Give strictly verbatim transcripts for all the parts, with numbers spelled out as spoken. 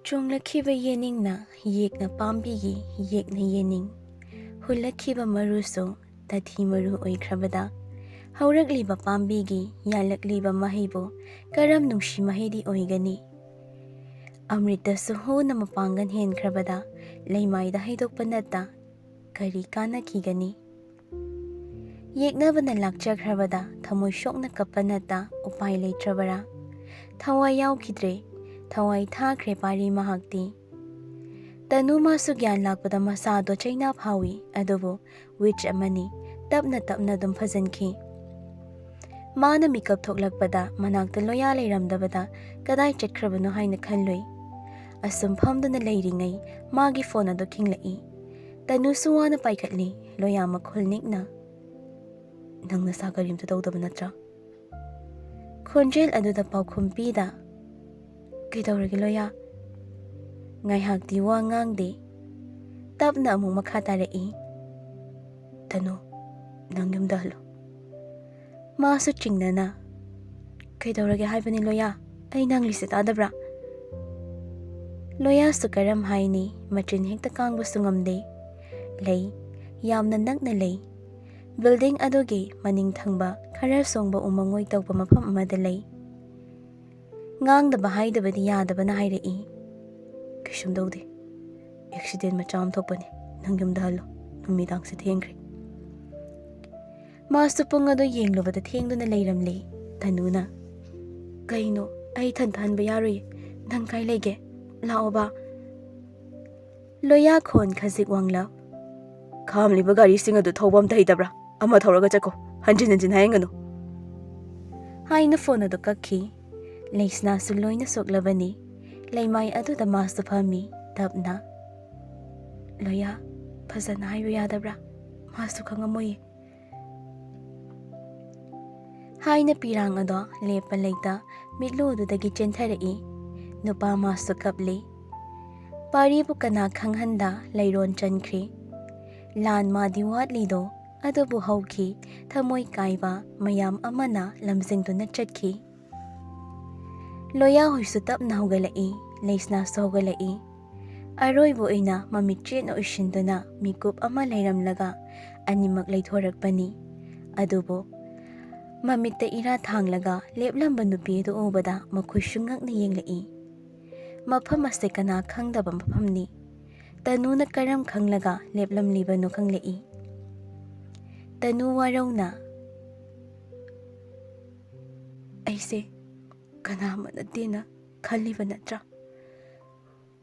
ꯆꯣꯡꯂꯛꯈꯤꯕ ꯌꯦꯅꯤꯡꯅ ꯌꯦꯛꯅ ꯄꯥꯝꯕꯤꯒꯤ ꯌꯦꯛꯅ ꯌꯦꯅꯤꯡ, ꯍꯨꯜꯂꯛꯈꯤꯕ ꯃꯔꯨꯁꯨ ꯇꯥꯊꯤ ꯃꯔꯨ ꯑꯣꯏꯈ꯭ꯔꯕꯗ, ꯍꯧꯔꯛꯂꯤꯕ ꯄꯥꯝꯕꯤꯒꯤ ꯌꯥꯜꯂꯛꯂꯤꯕ ꯃꯍꯩꯕꯨ ꯀꯔꯝ ꯅꯨꯡꯁꯤ ꯃꯍꯩꯗꯤ ꯑꯣꯏꯒꯅꯤ? ꯑꯃ꯭ꯔꯤꯇꯁꯨ ꯍꯨꯅ ꯃꯄꯥꯡꯒꯜ ꯍꯦꯟꯈ꯭ꯔꯕꯗ, ꯂꯩꯃꯥꯏꯗ ꯍꯩꯗꯣꯛꯄ ꯅꯠꯇ ꯀꯔꯤ ꯀꯥꯟꯅꯈꯤꯒꯅꯤ? ꯌꯦꯛꯅꯕꯅ ꯂꯥꯛꯆꯈ꯭ꯔꯕꯗ ꯊꯃꯣꯏ ꯁꯣꯛꯅ ꯀꯞꯄ ꯅꯠꯇ ꯎꯄꯥꯏ ꯂꯩꯇ꯭ꯔꯕꯔꯥ? ꯊꯋꯥꯏ ꯌꯥꯎꯈꯤꯗ꯭ꯔꯦ, ꯊꯋꯥꯏ ꯊꯥꯈ꯭ꯔꯦ ꯄꯥꯔꯤ ꯃꯍꯥꯛꯇꯤ꯫ ꯇꯅꯨ ꯃꯥꯁꯨ ꯒ꯭ꯌꯥꯟ ꯂꯥꯛꯄꯗ ꯃꯁꯥꯗꯣ ꯆꯩꯅꯥ ꯐꯥꯎꯏ, ꯑꯗꯨꯕꯨ ꯋꯤꯆ ꯑꯃꯅꯤ, ꯇꯞꯅ ꯇꯞꯅ ꯑꯗꯨꯝ ꯐꯖꯟꯈꯤ꯫ ꯃꯥꯅ ꯃꯤꯀꯞ ꯊꯣꯛꯂꯛꯄꯗ ꯃꯅꯥꯛꯇ ꯂꯣꯌꯥ ꯂꯩꯔꯝꯗꯕꯗ ꯀꯗꯥꯏ ꯆꯠꯈ꯭ꯔꯕꯅꯣ ꯍꯥꯏꯅ ꯈꯜꯂꯨꯏ꯫ ꯑꯁꯨꯝ ꯐꯝꯗꯨꯅ ꯂꯩꯔꯤꯉꯩ ꯃꯥꯒꯤ ꯐꯣꯟ ꯑꯗꯨ ꯈꯤꯡꯂꯛꯏ꯫ ꯇꯅꯨꯁꯨ ꯋꯥꯅ ꯄꯥꯏꯈꯠꯂꯤ, ꯂꯣꯌꯥ ꯃꯈꯨꯜ ꯅꯤꯛꯅ꯫ "ꯅꯪ ꯅꯁꯥ ꯀꯔꯤꯝꯇ ꯇꯧꯗꯕ ꯅꯠꯇ꯭ꯔꯥ?" ꯈꯣꯟꯖꯦꯜ ꯑꯗꯨꯗ ꯄꯥꯎꯈꯨꯝ ꯄꯤꯗ, "ꯀꯩꯗꯧꯔꯒꯦ ꯂꯣꯌꯥ?" ꯉꯥꯏꯍꯥꯛꯇꯤ ꯋꯥ ꯉꯥꯡꯗꯦ꯫ ꯇꯞꯅ ꯑꯃꯨꯛ ꯃꯈꯥ ꯇꯥꯔꯛꯏ, "ꯇꯅꯨ, ꯅꯪ ꯌꯨꯝꯗ ꯍꯜꯂꯣ꯫" ꯃꯥꯁꯨ ꯆꯤꯡꯅꯅ, "ꯀꯩꯗꯧꯔꯒꯦ ꯍꯥꯏꯕꯅꯤ ꯂꯣꯌꯥ? ꯑꯩ ꯉꯥꯡꯂꯤꯁꯦ ꯇꯥꯗꯕ꯭ꯔꯥ?" ꯂꯣꯌꯥꯁꯨ ꯀꯔꯝ ꯍꯥꯏꯅꯤ, ꯃꯆꯤꯟ ꯍꯦꯛꯇ ꯀꯥꯡꯕꯁꯨ ꯉꯝꯗꯦ꯫ ꯂꯩ, ꯌꯥꯝꯅ ꯅꯛꯅ ꯂꯩ꯫ ꯕꯤꯜꯗꯤꯡ ꯑꯗꯨꯒꯤ ꯃꯅꯤꯡ ꯊꯪꯕ ꯈꯔ ꯁꯣꯡꯕ ꯎꯃꯪ ꯑꯣꯏ ꯇꯧꯕ ꯃꯐꯝ ꯑꯃꯗ ꯂꯩ꯫ ꯉꯥꯡꯗꯕ ꯍꯥꯏꯗꯕꯗꯤ ꯌꯥꯗꯕꯅ ꯍꯥꯏꯔꯛꯏ, "ꯀꯩꯁꯨꯝ ꯇꯧꯗꯦ꯫ ꯑꯦꯛꯁꯤꯗꯦꯟ ꯃꯆꯥ ꯑꯃ ꯊꯣꯛꯄꯅꯦ꯫ ꯅꯪ ꯌꯨꯝꯗ ꯍꯜꯂꯣ꯫ ꯅꯨꯃꯤꯗꯥꯡꯁꯦ ꯊꯦꯡꯈ꯭ꯔꯦ꯫" ꯃꯥꯁꯨ ꯄꯨꯡ ꯑꯗꯨ ꯌꯦꯡꯂꯨꯕꯗ ꯊꯦꯡꯗꯨꯅ ꯂꯩꯔꯝꯂꯦ꯫ ꯇꯅꯨꯅ, "ꯀꯩꯅꯣ? ꯑꯩ ꯏꯊꯟꯇ ꯍꯟꯕ ꯌꯥꯔꯣꯏꯌꯦ꯫ ꯅꯪ ꯀꯥꯏ ꯂꯩꯒꯦ? ꯂꯥꯛꯑꯣꯕ꯫" ꯂꯣꯌꯥ ꯈꯣꯟ ꯈꯖꯤꯛ ꯋꯥꯡꯂꯞ, "ꯈꯥꯝꯂꯤꯕ ꯒꯥꯔꯤꯁꯤꯡ ꯑꯗꯨ ꯊꯧꯕ ꯑꯝꯇ ꯍꯩꯇꯕ꯭ꯔꯥ? ꯑꯃ ꯊꯧꯔꯒ ꯆꯠꯀꯣ, ꯍꯟꯖꯤꯟ ꯍꯟꯖꯤꯟ ꯍꯥꯏꯍꯟꯒꯅꯨ," ꯍꯥꯏꯅ ꯐꯣꯟ ꯑꯗꯨ ꯀꯛꯈꯤ꯫ ꯂꯩꯁꯅꯥꯁꯨ ꯂꯣꯏꯅ ꯁꯣꯛꯂꯕꯅꯤ꯫ ꯂꯩꯃꯥꯏ ꯑꯗꯨꯗ ꯃꯥꯁꯨ ꯐꯝꯃꯤ, ꯇꯞꯅ꯫ "ꯂꯣꯌꯥ, ꯐꯖꯅ ꯍꯥꯏꯌꯨ ꯌꯥꯗꯕ꯭ꯔꯥ? ꯃꯥꯁꯨ ꯈꯪꯉꯝꯃꯣꯏꯌꯦ," ꯍꯥꯏꯅ ꯄꯤꯔꯥꯡ ꯑꯗꯣ ꯂꯦꯞꯄ ꯂꯩꯇ ꯃꯤꯠꯂꯨꯗꯨꯗꯒꯤ ꯆꯦꯟꯊꯔꯛꯏ꯫ ꯅꯨꯄꯥ ꯃꯥꯁꯨ ꯀꯞꯂꯤ꯫ ꯄꯥꯔꯤꯕꯨ ꯀꯅꯥ ꯈꯪꯍꯟꯗ ꯂꯩꯔꯣꯟ ꯆꯟꯈ꯭ꯔꯤ꯫ ꯂꯥꯟ ꯃꯥꯗꯤ ꯋꯥꯠꯂꯤꯗꯣ, ꯑꯗꯨꯕꯨ ꯍꯧꯈꯤ ꯊꯃꯣꯏ ꯀꯥꯏꯕ ꯃꯌꯥꯝ ꯑꯃꯅ ꯂꯝꯖꯤꯡꯗꯨꯅ ꯆꯠꯈꯤ꯫ ꯂꯣꯌꯥ ꯍꯣꯏꯁꯨ ꯇꯞꯅ ꯍꯧꯒꯠꯂꯛꯏ꯫ ꯂꯩꯁꯅꯥꯁꯨ ꯍꯧꯒꯠꯂꯛꯏ꯫ ꯑꯔꯣꯏꯕ ꯑꯣꯏꯅ ꯃꯃꯤꯠ ꯆꯦꯠꯅ ꯎꯏꯁꯤꯟꯗꯨꯅ ꯃꯤꯀꯨꯞ ꯑꯃ ꯂꯩꯔꯝꯂꯒ ꯑꯅꯤꯃꯛ ꯂꯩꯊꯣꯔꯛꯄꯅꯤ꯫ ꯑꯗꯨꯕꯨ ꯃꯃꯤꯠꯇ ꯏꯔꯥ ꯊꯥꯡꯂꯒ ꯂꯦꯞꯂꯝꯕ ꯅꯨꯄꯤ ꯑꯗꯨ ꯎꯕꯗ ꯃꯈꯣꯏꯁꯨ ꯉꯛꯅ ꯌꯦꯡꯂꯛꯏ꯫ ꯃꯐꯝ ꯑꯁꯦ ꯀꯅꯥ ꯈꯪꯗꯕ ꯃꯐꯝꯅꯤ꯫ ꯇꯅꯨꯅ ꯀꯔꯝ ꯈꯪꯂꯒ ꯂꯦꯞꯂꯝꯂꯤꯕꯅꯣ ꯈꯪꯂꯛꯏ꯫ ꯇꯅꯨ ꯋꯥꯔꯧꯅ, "ꯑꯩꯁꯦ ꯀꯅꯥ ꯑꯃ ꯅꯠꯇꯦꯅ ꯈꯜꯂꯤꯕ ꯅꯠꯇ꯭ꯔꯥ?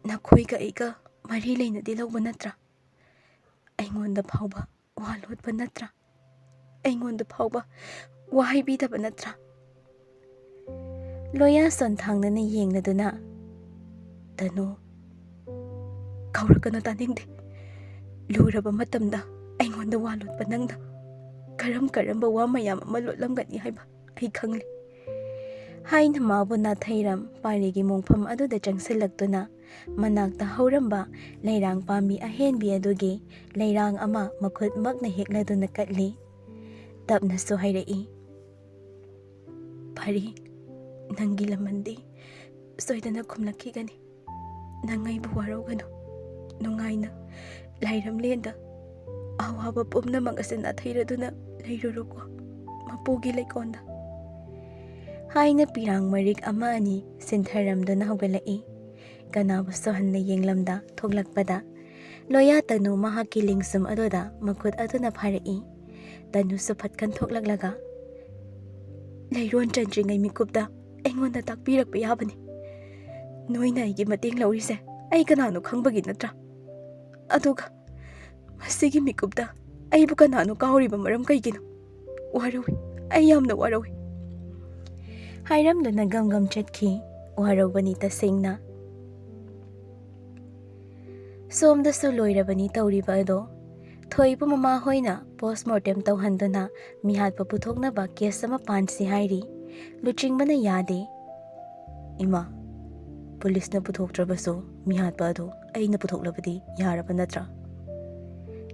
ꯅꯈꯣꯏꯒ ꯑꯩꯒ ꯃꯔꯤ ꯂꯩꯅꯗꯦ ꯂꯧꯕ ꯅꯠꯇ꯭ꯔꯥ? ꯑꯩꯉꯣꯟꯗ ꯐꯥꯎꯕ ꯋꯥ ꯂꯣꯠꯄ ꯅꯠꯇ꯭ꯔꯥ? ꯑꯩꯉꯣꯟꯗ ꯐꯥꯎꯕ ꯋꯥ ꯍꯥꯏꯕꯤꯗꯕ ꯅꯠꯇ꯭ꯔꯥ?" ꯂꯣꯌꯥ ꯁꯣꯟꯊꯥꯡꯅꯅ ꯌꯦꯡꯂꯗꯨꯅ, "ꯇꯅꯨ, ꯀꯧꯔꯛꯀꯅꯨ, ꯇꯥꯅꯤꯡꯗꯦ꯫ ꯂꯨꯔꯕ ꯃꯇꯝꯗ ꯑꯩꯉꯣꯟꯗ ꯋꯥ ꯂꯣꯠꯄ ꯅꯪꯅ ꯀꯔꯝ ꯀꯔꯝꯕ ꯋꯥ ꯃꯌꯥꯝ ꯑꯃ ꯂꯣꯠꯂꯝꯒꯅꯤ ꯍꯥꯏꯕ ꯑꯩ ꯈꯪꯂꯦ," ꯍꯥꯏꯅ ꯃꯥꯕꯨ ꯅꯥꯊꯩꯔꯝ ꯄꯥꯔꯤꯒꯤ ꯃꯣꯡꯐꯝ ꯑꯗꯨꯗ ꯆꯪꯁꯤꯜꯂꯛꯇꯨꯅ ꯃꯅꯥꯛꯇ ꯍꯧꯔꯝꯕ ꯂꯩꯔꯥꯡ ꯄꯥꯝꯕꯤ ꯑꯍꯦꯟꯕꯤ ꯑꯗꯨꯒꯤ ꯂꯩꯔꯥꯡ ꯑꯃ ꯃꯈꯨꯠꯃꯛꯅ ꯍꯦꯛꯂꯗꯨꯅ ꯀꯠꯂꯤ꯫ ꯇꯞꯅꯁꯨ ꯍꯥꯏꯔꯛꯏ, "ꯐꯔꯦ, ꯅꯪꯒꯤ ꯂꯃꯟꯗꯤ ꯁꯣꯏꯗꯅ ꯈꯨꯝꯂꯛꯈꯤꯒꯅꯤ꯫ ꯅꯪ ꯑꯩꯕꯨ ꯋꯥꯔꯧꯒꯅꯨ꯫ ꯅꯨꯡꯉꯥꯏꯅ ꯂꯥꯏꯔꯝꯂꯦꯟꯗ ꯑꯋꯥꯕ ꯄꯨꯝꯅꯃꯛ ꯑꯁꯤ ꯅꯥꯊꯩꯔꯗꯨꯅ ꯂꯩꯔꯨꯔꯣꯀꯣ, ꯃꯄꯨꯒꯤ ꯂꯩꯀꯣꯜꯗ," ꯍꯥꯏꯅ ꯄꯤꯔꯥꯡ ꯃꯔꯤꯛ ꯑꯃ ꯑꯅꯤ ꯁꯤꯟꯊꯔꯝꯗꯨꯅ ꯍꯧꯒꯠꯂꯛꯏ꯫ ꯀꯅꯥꯕꯨꯁꯨ ꯍꯟꯅ ꯌꯦꯡꯂꯝꯗ ꯊꯣꯛꯂꯛꯄꯗ ꯂꯣꯌꯥ ꯇꯅꯨ ꯃꯍꯥꯛꯀꯤ ꯂꯦꯡꯁꯨꯝ ꯑꯗꯨꯗ ꯃꯈꯨꯠ ꯑꯗꯨꯅ ꯐꯥꯔꯛꯏ꯫ ꯇꯅꯨꯁꯨ ꯐꯠꯀꯟ ꯊꯣꯛꯂꯛꯂꯒ, "ꯂꯩꯔꯣꯟ ꯆꯟꯗ꯭ꯔꯤꯉꯩ ꯃꯤꯀꯨꯞꯇ ꯑꯩꯉꯣꯟꯗ ꯇꯥꯛꯄꯤꯔꯛꯄ ꯌꯥꯕꯅꯤ꯫ ꯅꯣꯏꯅ ꯑꯩꯒꯤ ꯃꯇꯦꯡ ꯂꯧꯔꯤꯁꯦ ꯑꯩ ꯀꯅꯥꯅꯣ ꯈꯪꯕꯒꯤ ꯅꯠꯇ꯭ꯔꯥ? ꯑꯗꯨꯒ ꯃꯁꯤꯒꯤ ꯃꯤꯀꯨꯞꯇ ꯑꯩꯕꯨ ꯀꯅꯥꯅꯣ ꯀꯥꯎꯔꯤꯕ ꯃꯔꯝ ꯀꯩꯒꯤꯅꯣ? ꯋꯥꯔꯧꯏ, ꯑꯩ ꯌꯥꯝꯅ ꯋꯥꯔꯧꯏ," ꯍꯥꯏꯔꯝꯗꯨꯅ ꯒꯝ ꯒꯝ ꯆꯠꯈꯤ꯫ ꯋꯥꯔꯧꯕꯅꯤ ꯇꯁꯦꯡꯅ꯫ ꯁꯣꯝꯗꯁꯨ ꯂꯣꯏꯔꯕꯅꯤ ꯇꯧꯔꯤꯕ ꯑꯗꯣ꯫ ꯊꯣꯏꯕ ꯃꯃꯥ ꯍꯣꯏꯅ postmortem ꯇꯧꯍꯟꯗꯨꯅ ꯃꯤꯍꯥꯠꯄ ꯄꯨꯊꯣꯛꯅꯕ case ꯑꯃ ꯄꯥꯟꯁꯤ ꯍꯥꯏꯔꯤ꯫ ꯂꯨꯆꯤꯡꯕꯅ ꯌꯥꯗꯦ꯫ "ꯏꯃꯥ, ꯄꯨꯂꯤꯁꯅ ꯄꯨꯊꯣꯛꯇ꯭ꯔꯕꯁꯨ ꯃꯤꯍꯥꯠꯄ ꯑꯗꯨ ꯑꯩꯅ ꯄꯨꯊꯣꯛꯂꯕꯗꯤ ꯌꯥꯔꯕ ꯅꯠꯇ꯭ꯔꯥ?"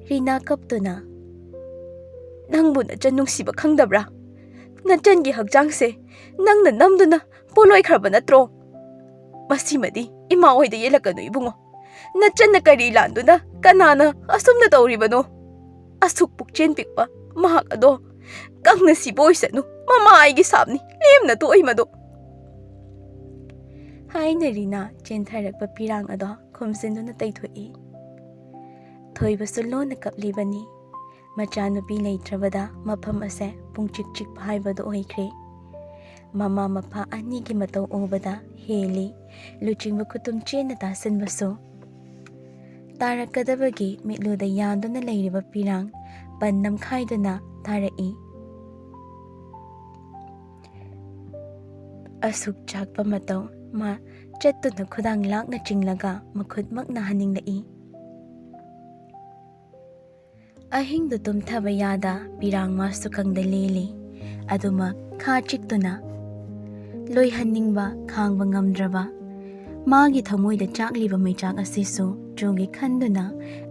ꯔꯤꯅꯥ ꯀꯞꯇꯨꯅ, "ꯅꯪꯕꯨ ꯅꯆꯟ ꯅꯨꯡꯁꯤꯕ ꯈꯪꯗꯕ꯭ꯔꯥ? ꯅꯆꯟꯒꯤ ꯍꯛꯆꯥꯡꯁꯦ ꯅꯪꯅ ꯅꯝꯗꯨꯅ ꯄꯣꯂꯣꯏꯈ꯭ꯔꯕ ꯅꯠꯇ꯭ꯔꯣ?" "ꯃꯁꯤꯃꯗꯤ ꯏꯃꯥ ꯍꯣꯏꯗ ꯌꯦꯜꯂꯛꯀꯅꯨ ꯏꯕꯨꯡꯉꯣ꯫ ꯅꯆꯟꯅ ꯀꯔꯤ ꯂꯥꯟꯗꯨꯅ ꯀꯅꯥꯅ ꯑꯁꯨꯝꯅ ꯇꯧꯔꯤꯕꯅꯣ? ꯑꯁꯨꯛ ꯄꯨꯛꯆꯦꯜ ꯄꯤꯛꯄ ꯃꯍꯥꯛ ꯑꯗꯣ ꯀꯪꯅ ꯁꯤꯕ ꯑꯣꯏꯁꯅꯨ꯫ ꯃꯃꯥ ꯑꯩꯒꯤ ꯁꯥꯞꯅꯤ, ꯂꯦꯝꯅ ꯇꯣꯛꯏ ꯃꯗꯣ"꯫ ꯍꯥꯏꯅ ꯔꯤꯅꯥ ꯆꯦꯟꯊꯔꯛꯄ ꯄꯤꯔꯥꯡ ꯑꯗꯣ ꯈꯨꯝꯖꯤꯟꯗꯨꯅ ꯇꯩꯊꯣꯛꯏ꯫ ꯊꯣꯏꯕꯁꯨ ꯂꯣꯟꯅ ꯀꯞꯂꯤꯕꯅꯤ꯫ ꯃꯆꯥꯅꯨꯄꯤ ꯂꯩꯇ꯭ꯔꯕꯗ ꯃꯐꯝ ꯑꯁꯦ ꯄꯨꯡꯆꯤꯛ ꯆꯤꯛꯄ ꯍꯥꯏꯕꯗꯨ ꯑꯣꯏꯈ꯭ꯔꯦ꯫ ꯃꯃꯥ ꯃꯄꯥ ꯑꯅꯤꯒꯤ ꯃꯇꯧ ꯎꯕꯗ ꯍꯦꯜꯂꯤ ꯂꯨꯆꯤꯡꯕ ꯈꯨꯇꯨꯝ ꯆꯦꯟꯅ ꯇꯥꯁꯤꯟꯕꯁꯨ꯫ ꯇꯥꯔꯛꯀꯗꯕꯒꯤ ꯃꯤꯠꯂꯨꯗ ꯌꯥꯟꯗꯨꯅ ꯂꯩꯔꯤꯕ ꯄꯤꯔꯥꯡ ꯄꯟ ꯅꯝꯈꯥꯏꯗꯨꯅ ꯇꯥꯔꯛꯏ꯫ ꯑꯁꯨꯛ ꯆꯥꯛꯄ ꯃꯇꯧ ꯃꯥ ꯆꯠꯇꯨꯅ ꯈꯨꯗꯥꯡ ꯂꯥꯛꯅ ꯆꯤꯡꯂꯒ ꯃꯈꯨꯠꯃꯛꯅ ꯍꯟꯅꯤꯡꯂꯛꯏ꯫ ꯑꯍꯤꯡꯗꯨ ꯇꯨꯝꯊꯕ ꯌꯥꯗ ꯄꯤꯔꯥꯡ ꯃꯥꯁꯨ ꯈꯪꯗ ꯂꯦꯜꯂꯤ꯫ ꯑꯗꯨꯃꯛ ꯈꯥ ꯆꯤꯛꯇꯨꯅ ꯂꯣꯏꯍꯟꯅꯤꯡꯕ ꯈꯥꯡꯕ ꯉꯝꯗ꯭ꯔꯕ ꯃꯥꯒꯤ ꯊꯃꯣꯏꯗ ꯆꯥꯛꯂꯤꯕ ꯃꯩꯆꯥꯛ ꯑꯁꯤꯁꯨ ꯆꯨꯒꯦ ꯈꯟꯗꯨꯅ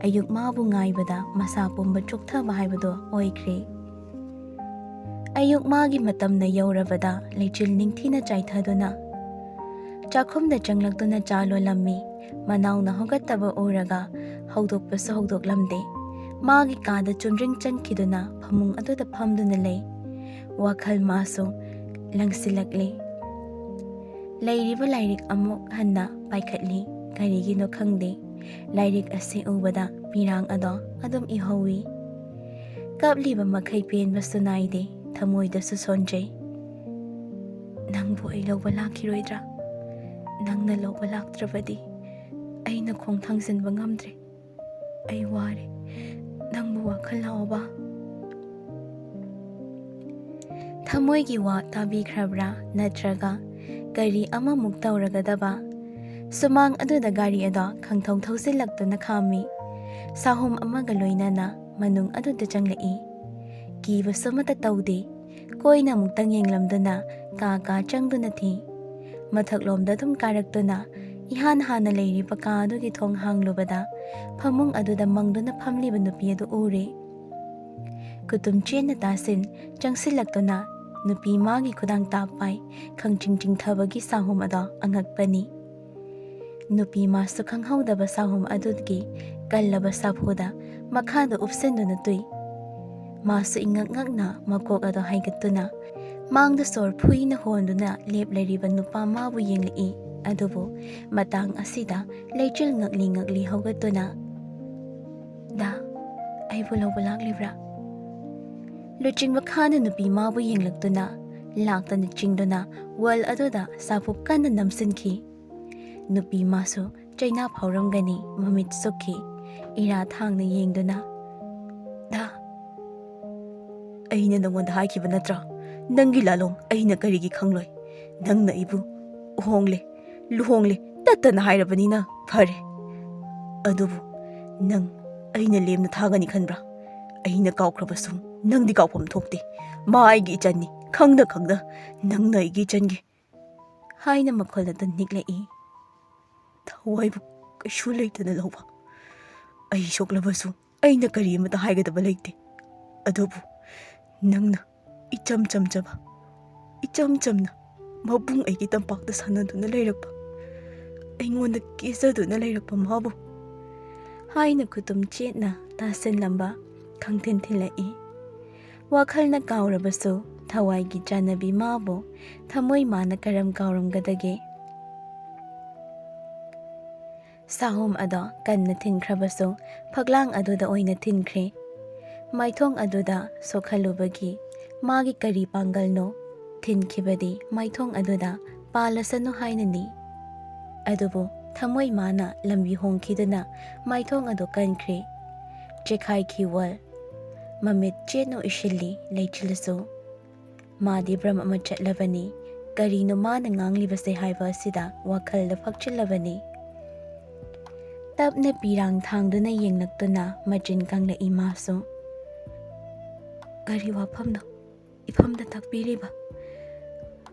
ꯑꯌꯨꯛ ꯃꯥꯕꯨ ꯉꯥꯏꯕꯗ ꯃꯁꯥ ꯄꯨꯝꯕ ꯆꯣꯛꯊꯕ ꯍꯥꯏꯕꯗꯨ ꯑꯣꯏꯈ꯭ꯔꯦ꯫ ꯑꯌꯨꯛ ꯃꯥꯒꯤ ꯃꯇꯝꯅ ꯌꯧꯔꯕꯗ ꯂꯩꯆꯤꯜ ꯅꯤꯡꯊꯤꯅ ꯆꯥꯏꯊꯗꯨꯅ ꯆꯥꯛꯈꯨꯝꯗ ꯆꯪꯂꯛꯇꯨꯅ ꯆꯥ ꯂꯣꯜꯂꯝꯃꯤ꯫ ꯃꯅꯥꯎꯅ ꯍꯧꯒꯠꯇꯕ ꯎꯔꯒ ꯍꯧꯗꯣꯛꯄꯁꯨ ꯍꯧꯗꯣꯛꯂꯝꯗꯦ꯫ ꯃꯥꯒꯤ ꯀꯥꯗ ꯆꯨꯝꯗ꯭ꯔꯤꯡ ꯆꯪꯈꯤꯗꯨꯅ ꯐꯃꯨꯡ ꯑꯗꯨꯗ ꯐꯝꯗꯨꯅ ꯂꯩ꯫ ꯋꯥꯈꯜ ꯃꯥꯁꯨ ꯂꯪꯁꯤꯜꯂꯛꯂꯤ꯫ ꯂꯩꯔꯤꯕ ꯂꯥꯏꯔꯤꯛ ꯑꯃꯨꯛ ꯍꯟꯅ ꯄꯥꯏꯈꯠꯂꯤ꯫ ꯀꯔꯤꯒꯤꯅꯣ ꯈꯪꯗꯦ, ꯂꯥꯏꯔꯤꯛ ꯑꯁꯤ ꯎꯕꯗ ꯄꯤꯔꯥꯡ ꯑꯗꯣ ꯑꯗꯨꯝ ꯏꯍꯧꯏ꯫ ꯀꯞꯂꯤꯕ ꯃꯈꯩ ꯄꯦꯟꯕꯁꯨ ꯅꯥꯏꯗꯦ, ꯊꯃꯣꯏꯗꯁꯨ ꯁꯣꯟꯖꯩ꯫ "ꯅꯪꯕꯨ ꯑꯩ ꯂꯧꯕ ꯂꯥꯛꯈꯤꯔꯣꯏꯗ꯭ꯔꯥ? ꯅꯪꯅ ꯂꯧꯕ ꯂꯥꯛꯇ꯭ꯔꯕꯗꯤ ꯑꯩꯅ ꯈꯣꯡ ꯊꯥꯡꯖꯤꯟꯕ ꯉꯝꯗ꯭ꯔꯦ꯫ ꯑꯩ ꯋꯥꯔꯦ꯫ ꯅꯪꯕꯨ ꯋꯥꯈꯜ ꯂꯥꯛꯑꯣꯕ"꯫ ꯊꯃꯣꯏꯒꯤ ꯋꯥ ꯇꯥꯕꯤꯈ꯭ꯔꯕ꯭ꯔꯥ? ꯅꯠꯇ꯭ꯔꯒ ꯀꯔꯤ ꯑꯃꯃꯨꯛ ꯇꯧꯔꯒꯗꯕ? ꯁꯨꯃꯥꯡ ꯑꯗꯨꯗ ꯒꯥꯔꯤ ꯑꯗꯣ ꯈꯪꯊꯧ ꯊꯧꯖꯤꯜꯂꯛꯇꯨꯅ ꯈꯥꯝꯃꯤ꯫ ꯁꯥꯍꯨꯝ ꯑꯃꯒ ꯂꯣꯏꯅꯅ ꯃꯅꯨꯡ ꯑꯗꯨꯗ ꯆꯪꯂꯛꯏ꯫ ꯀꯤꯕꯁꯨ ꯑꯃꯠꯇ ꯇꯧꯗꯦ꯫ ꯀꯣꯏꯅ ꯑꯃꯨꯛꯇꯪ ꯌꯦꯡꯂꯝꯗꯨꯅ ꯀꯥ ꯀꯥ ꯆꯪꯗꯨꯅ ꯊꯤ꯫ ꯃꯊꯛꯂꯣꯝꯗ ꯑꯗꯨꯝ ꯀꯥꯔꯛꯇꯨꯅ ꯏꯍꯥꯟ ꯍꯥꯟꯅ ꯂꯩꯔꯤꯕ ꯀꯥ ꯑꯗꯨꯒꯤ ꯊꯣꯡ ꯍꯥꯡꯂꯨꯕꯗ ꯐꯃꯨꯡ ꯑꯗꯨꯗ ꯃꯪꯗꯨꯅ ꯐꯝꯂꯤꯕ ꯅꯨꯄꯤ ꯑꯗꯨ ꯎꯔꯦ꯫ ꯈꯨꯇꯨꯝ ꯆꯦꯟꯅ ꯇꯥꯁꯤꯟ ꯆꯪꯁꯤꯜꯂꯛꯇꯨꯅ ꯅꯨꯄꯤ ꯃꯥꯒꯤ ꯈꯨꯗꯥꯡ ꯇꯥꯞ ꯄꯥꯏ ꯈꯪꯆꯤꯡ ꯆꯤꯡꯊꯕꯒꯤ ꯁꯥꯍꯨꯝ ꯑꯗꯣ ꯑꯉꯛꯄꯅꯤ꯫ ꯅꯨꯄꯤ ꯃꯥꯁꯨ ꯈꯪꯍꯧꯗꯕ ꯁꯥꯍꯨꯝ ꯑꯗꯨꯒꯤ ꯀꯜꯂꯕ ꯁꯥꯐꯨꯗ ꯃꯈꯥꯗ ꯎꯞꯁꯤꯟꯗꯨꯅ ꯇꯨꯏ꯫ ꯃꯥꯁꯨ ꯏꯉꯛ ꯉꯛꯅ ꯃꯀꯣꯛ ꯑꯗꯨ ꯍꯥꯏꯒꯠꯇꯨꯅ ꯃꯥꯡꯗ ꯁꯣꯔ ꯐꯨꯏꯅ ꯍꯣꯟꯗꯨꯅ ꯂꯦꯞꯂꯔꯤꯕ ꯅꯨꯄꯥ ꯃꯥꯕꯨ ꯌꯦꯡꯂꯛꯏ꯫ ꯑꯗꯨꯕꯨ ꯃꯇꯥꯡ ꯑꯁꯤꯗ ꯂꯩꯆꯤꯜ ꯉꯛꯂꯤ ꯉꯛꯂꯤ ꯍꯧꯒꯠꯇꯨꯅ, "ꯗꯥ, ꯑꯩꯕꯨ ꯂꯧꯕ ꯂꯥꯛꯂꯤꯕ꯭ꯔꯥ?" ꯂꯨꯆꯤꯡꯕ ꯈꯥꯅ ꯅꯨꯄꯤ ꯃꯥꯕꯨ ꯌꯦꯡꯂꯛꯇꯨꯅ ꯂꯥꯛꯇꯅ ꯆꯤꯡꯗꯨꯅ ꯋꯥꯜ ꯑꯗꯨꯗ ꯁꯥꯐꯨ ꯀꯟꯅ ꯅꯝꯁꯤꯟꯈꯤ꯫ ꯅꯨꯄꯤ ꯃꯥꯁꯨ ꯆꯩꯅꯥ ꯐꯥꯎꯔꯝꯒꯅꯤ ꯃꯃꯤꯠ ꯁꯨꯛꯈꯤ꯫ ꯏꯔꯥ ꯊꯥꯡꯅ ꯌꯦꯡꯗꯨꯅ, "ꯗꯥ, ꯑꯩꯅ ꯅꯉꯣꯟꯗ ꯍꯥꯏꯈꯤꯕ ꯅꯠꯇ꯭ꯔꯥ? ꯅꯪꯒꯤ ꯂꯥꯂꯣꯡ ꯑꯩꯅ ꯀꯔꯤꯒꯤ ꯈꯪꯂꯣꯏ? ꯅꯪꯅ ꯑꯩꯕꯨ ꯍꯣꯡꯂꯦ, ꯂꯨꯍꯣꯡꯂꯦ ꯇꯠꯇꯅ ꯍꯥꯏꯔꯕꯅꯤꯅ ꯐꯔꯦ꯫ ꯑꯗꯨꯕꯨ ꯅꯪ ꯑꯩꯅ ꯂꯦꯝꯅ ꯊꯥꯒꯅꯤ ꯈꯟꯕ꯭ꯔꯥ? ꯑꯩꯅ ꯀꯥꯎꯈ꯭ꯔꯕꯁꯨ ꯅꯪꯗꯤ ꯀꯥꯎꯐꯝ ꯊꯣꯛꯇꯦ꯫ ꯃꯥ ꯑꯩꯒꯤ ꯏꯆꯟꯅꯤ, ꯈꯪꯅ ꯈꯪꯅ ꯅꯪꯅ ꯑꯩꯒꯤ ꯏꯆꯟꯒꯤ" ꯍꯥꯏꯅ ꯃꯈꯣꯜ ꯑꯗꯨ ꯅꯤꯛꯂꯛꯏ꯫ ꯊꯋꯥꯏꯕꯨ ꯀꯩꯁꯨ ꯂꯩꯇꯅ ꯂꯧꯕ꯫ ꯑꯩ ꯁꯣꯛꯂꯕꯁꯨ ꯑꯩꯅ ꯀꯔꯤ ꯑꯃꯠꯇ ꯍꯥꯏꯒꯗꯕ ꯂꯩꯇꯦ꯫ ꯑꯗꯨꯕꯨ ꯅꯪꯅ ꯏꯆꯝ ꯆꯝꯖꯕ, ꯏꯆꯝ ꯆꯝꯅ ꯃꯕꯨꯡ ꯑꯩꯒꯤ ꯇꯝꯄꯥꯛꯇ ꯁꯥꯟꯅꯗꯨꯅ ꯂꯩꯔꯛꯄ, ꯑꯩꯉꯣꯟꯗ ꯀꯦꯖꯗꯨꯅ ꯂꯩꯔꯛꯄ ꯃꯥꯕꯨ ꯍꯥꯏꯅ ꯈꯨꯇꯨꯝ ꯆꯦꯠꯅ ꯇꯥꯁꯤꯜꯂꯝꯕ ꯈꯪꯊꯤꯟ ꯊꯤꯜꯂꯛꯏ꯫ ꯋꯥꯈꯜꯅ ꯀꯥꯎꯔꯕꯁꯨ ꯊꯋꯥꯏꯒꯤ ꯆꯥꯟꯅꯕꯤ ꯃꯥꯕꯨ ꯊꯃꯣꯏ ꯃꯥꯅ ꯀꯔꯝ ꯀꯥꯎꯔꯝꯒꯗꯒꯦ? ꯁꯥꯍꯨꯝ ꯑꯗꯣ ꯀꯟꯅ ꯊꯤꯟꯈ꯭ꯔꯕꯁꯨ ꯐꯛꯂꯥꯡ ꯑꯗꯨꯗ ꯑꯣꯏꯅ ꯊꯤꯟꯈ꯭ꯔꯦ꯫ ꯃꯥꯏꯊꯣꯡ ꯑꯗꯨꯗ ꯁꯣꯛꯍꯜꯂꯨꯕꯒꯤ ꯃꯥꯒꯤ ꯀꯔꯤ ꯄꯥꯡꯒꯜꯅꯣ? ꯊꯤꯟꯈꯤꯕꯗꯤ ꯃꯥꯏꯊꯣꯡ ꯑꯗꯨꯗ ꯄꯥꯜꯂꯁꯅꯨ ꯍꯥꯏꯅꯅꯤ꯫ ꯑꯗꯨꯕꯨ ꯊꯃꯣꯏ ꯃꯥꯅ ꯂꯝꯕꯤ ꯍꯣꯡꯈꯤꯗꯨꯅ ꯃꯥꯏꯊꯣꯡ ꯑꯗꯨ ꯀꯟꯈ꯭ꯔꯦ꯫ ꯆꯦꯈꯥꯏꯈꯤ ꯋꯥꯜ꯫ ꯃꯃꯤꯠ ꯆꯦꯠꯅ ꯎꯏꯁꯤꯜꯂꯤ ꯂꯩꯆꯤꯜꯁꯨ꯫ ꯃꯥꯗꯤ ꯚ꯭ꯔꯝ ꯑꯃ ꯆꯠꯂꯕꯅꯤ꯫ ꯀꯔꯤꯅꯣ ꯃꯥꯅ ꯉꯥꯡꯂꯤꯕꯁꯦ ꯍꯥꯏꯕ ꯑꯁꯤꯗ ꯋꯥꯈꯜꯗ ꯐꯛꯆꯤꯜꯂꯕꯅꯤ꯫ ꯇꯞꯅ ꯄꯤꯔꯥꯡ ꯊꯥꯡꯗꯨꯅ ꯌꯦꯡꯂꯛꯇꯨꯅ ꯃꯆꯤꯟ ꯀꯪꯂꯛꯏ ꯃꯥꯁꯨ꯫ "ꯀꯔꯤ ꯋꯥꯐꯝꯅꯣ ꯏꯐꯝꯗ ꯇꯥꯛꯄꯤꯔꯤꯕ?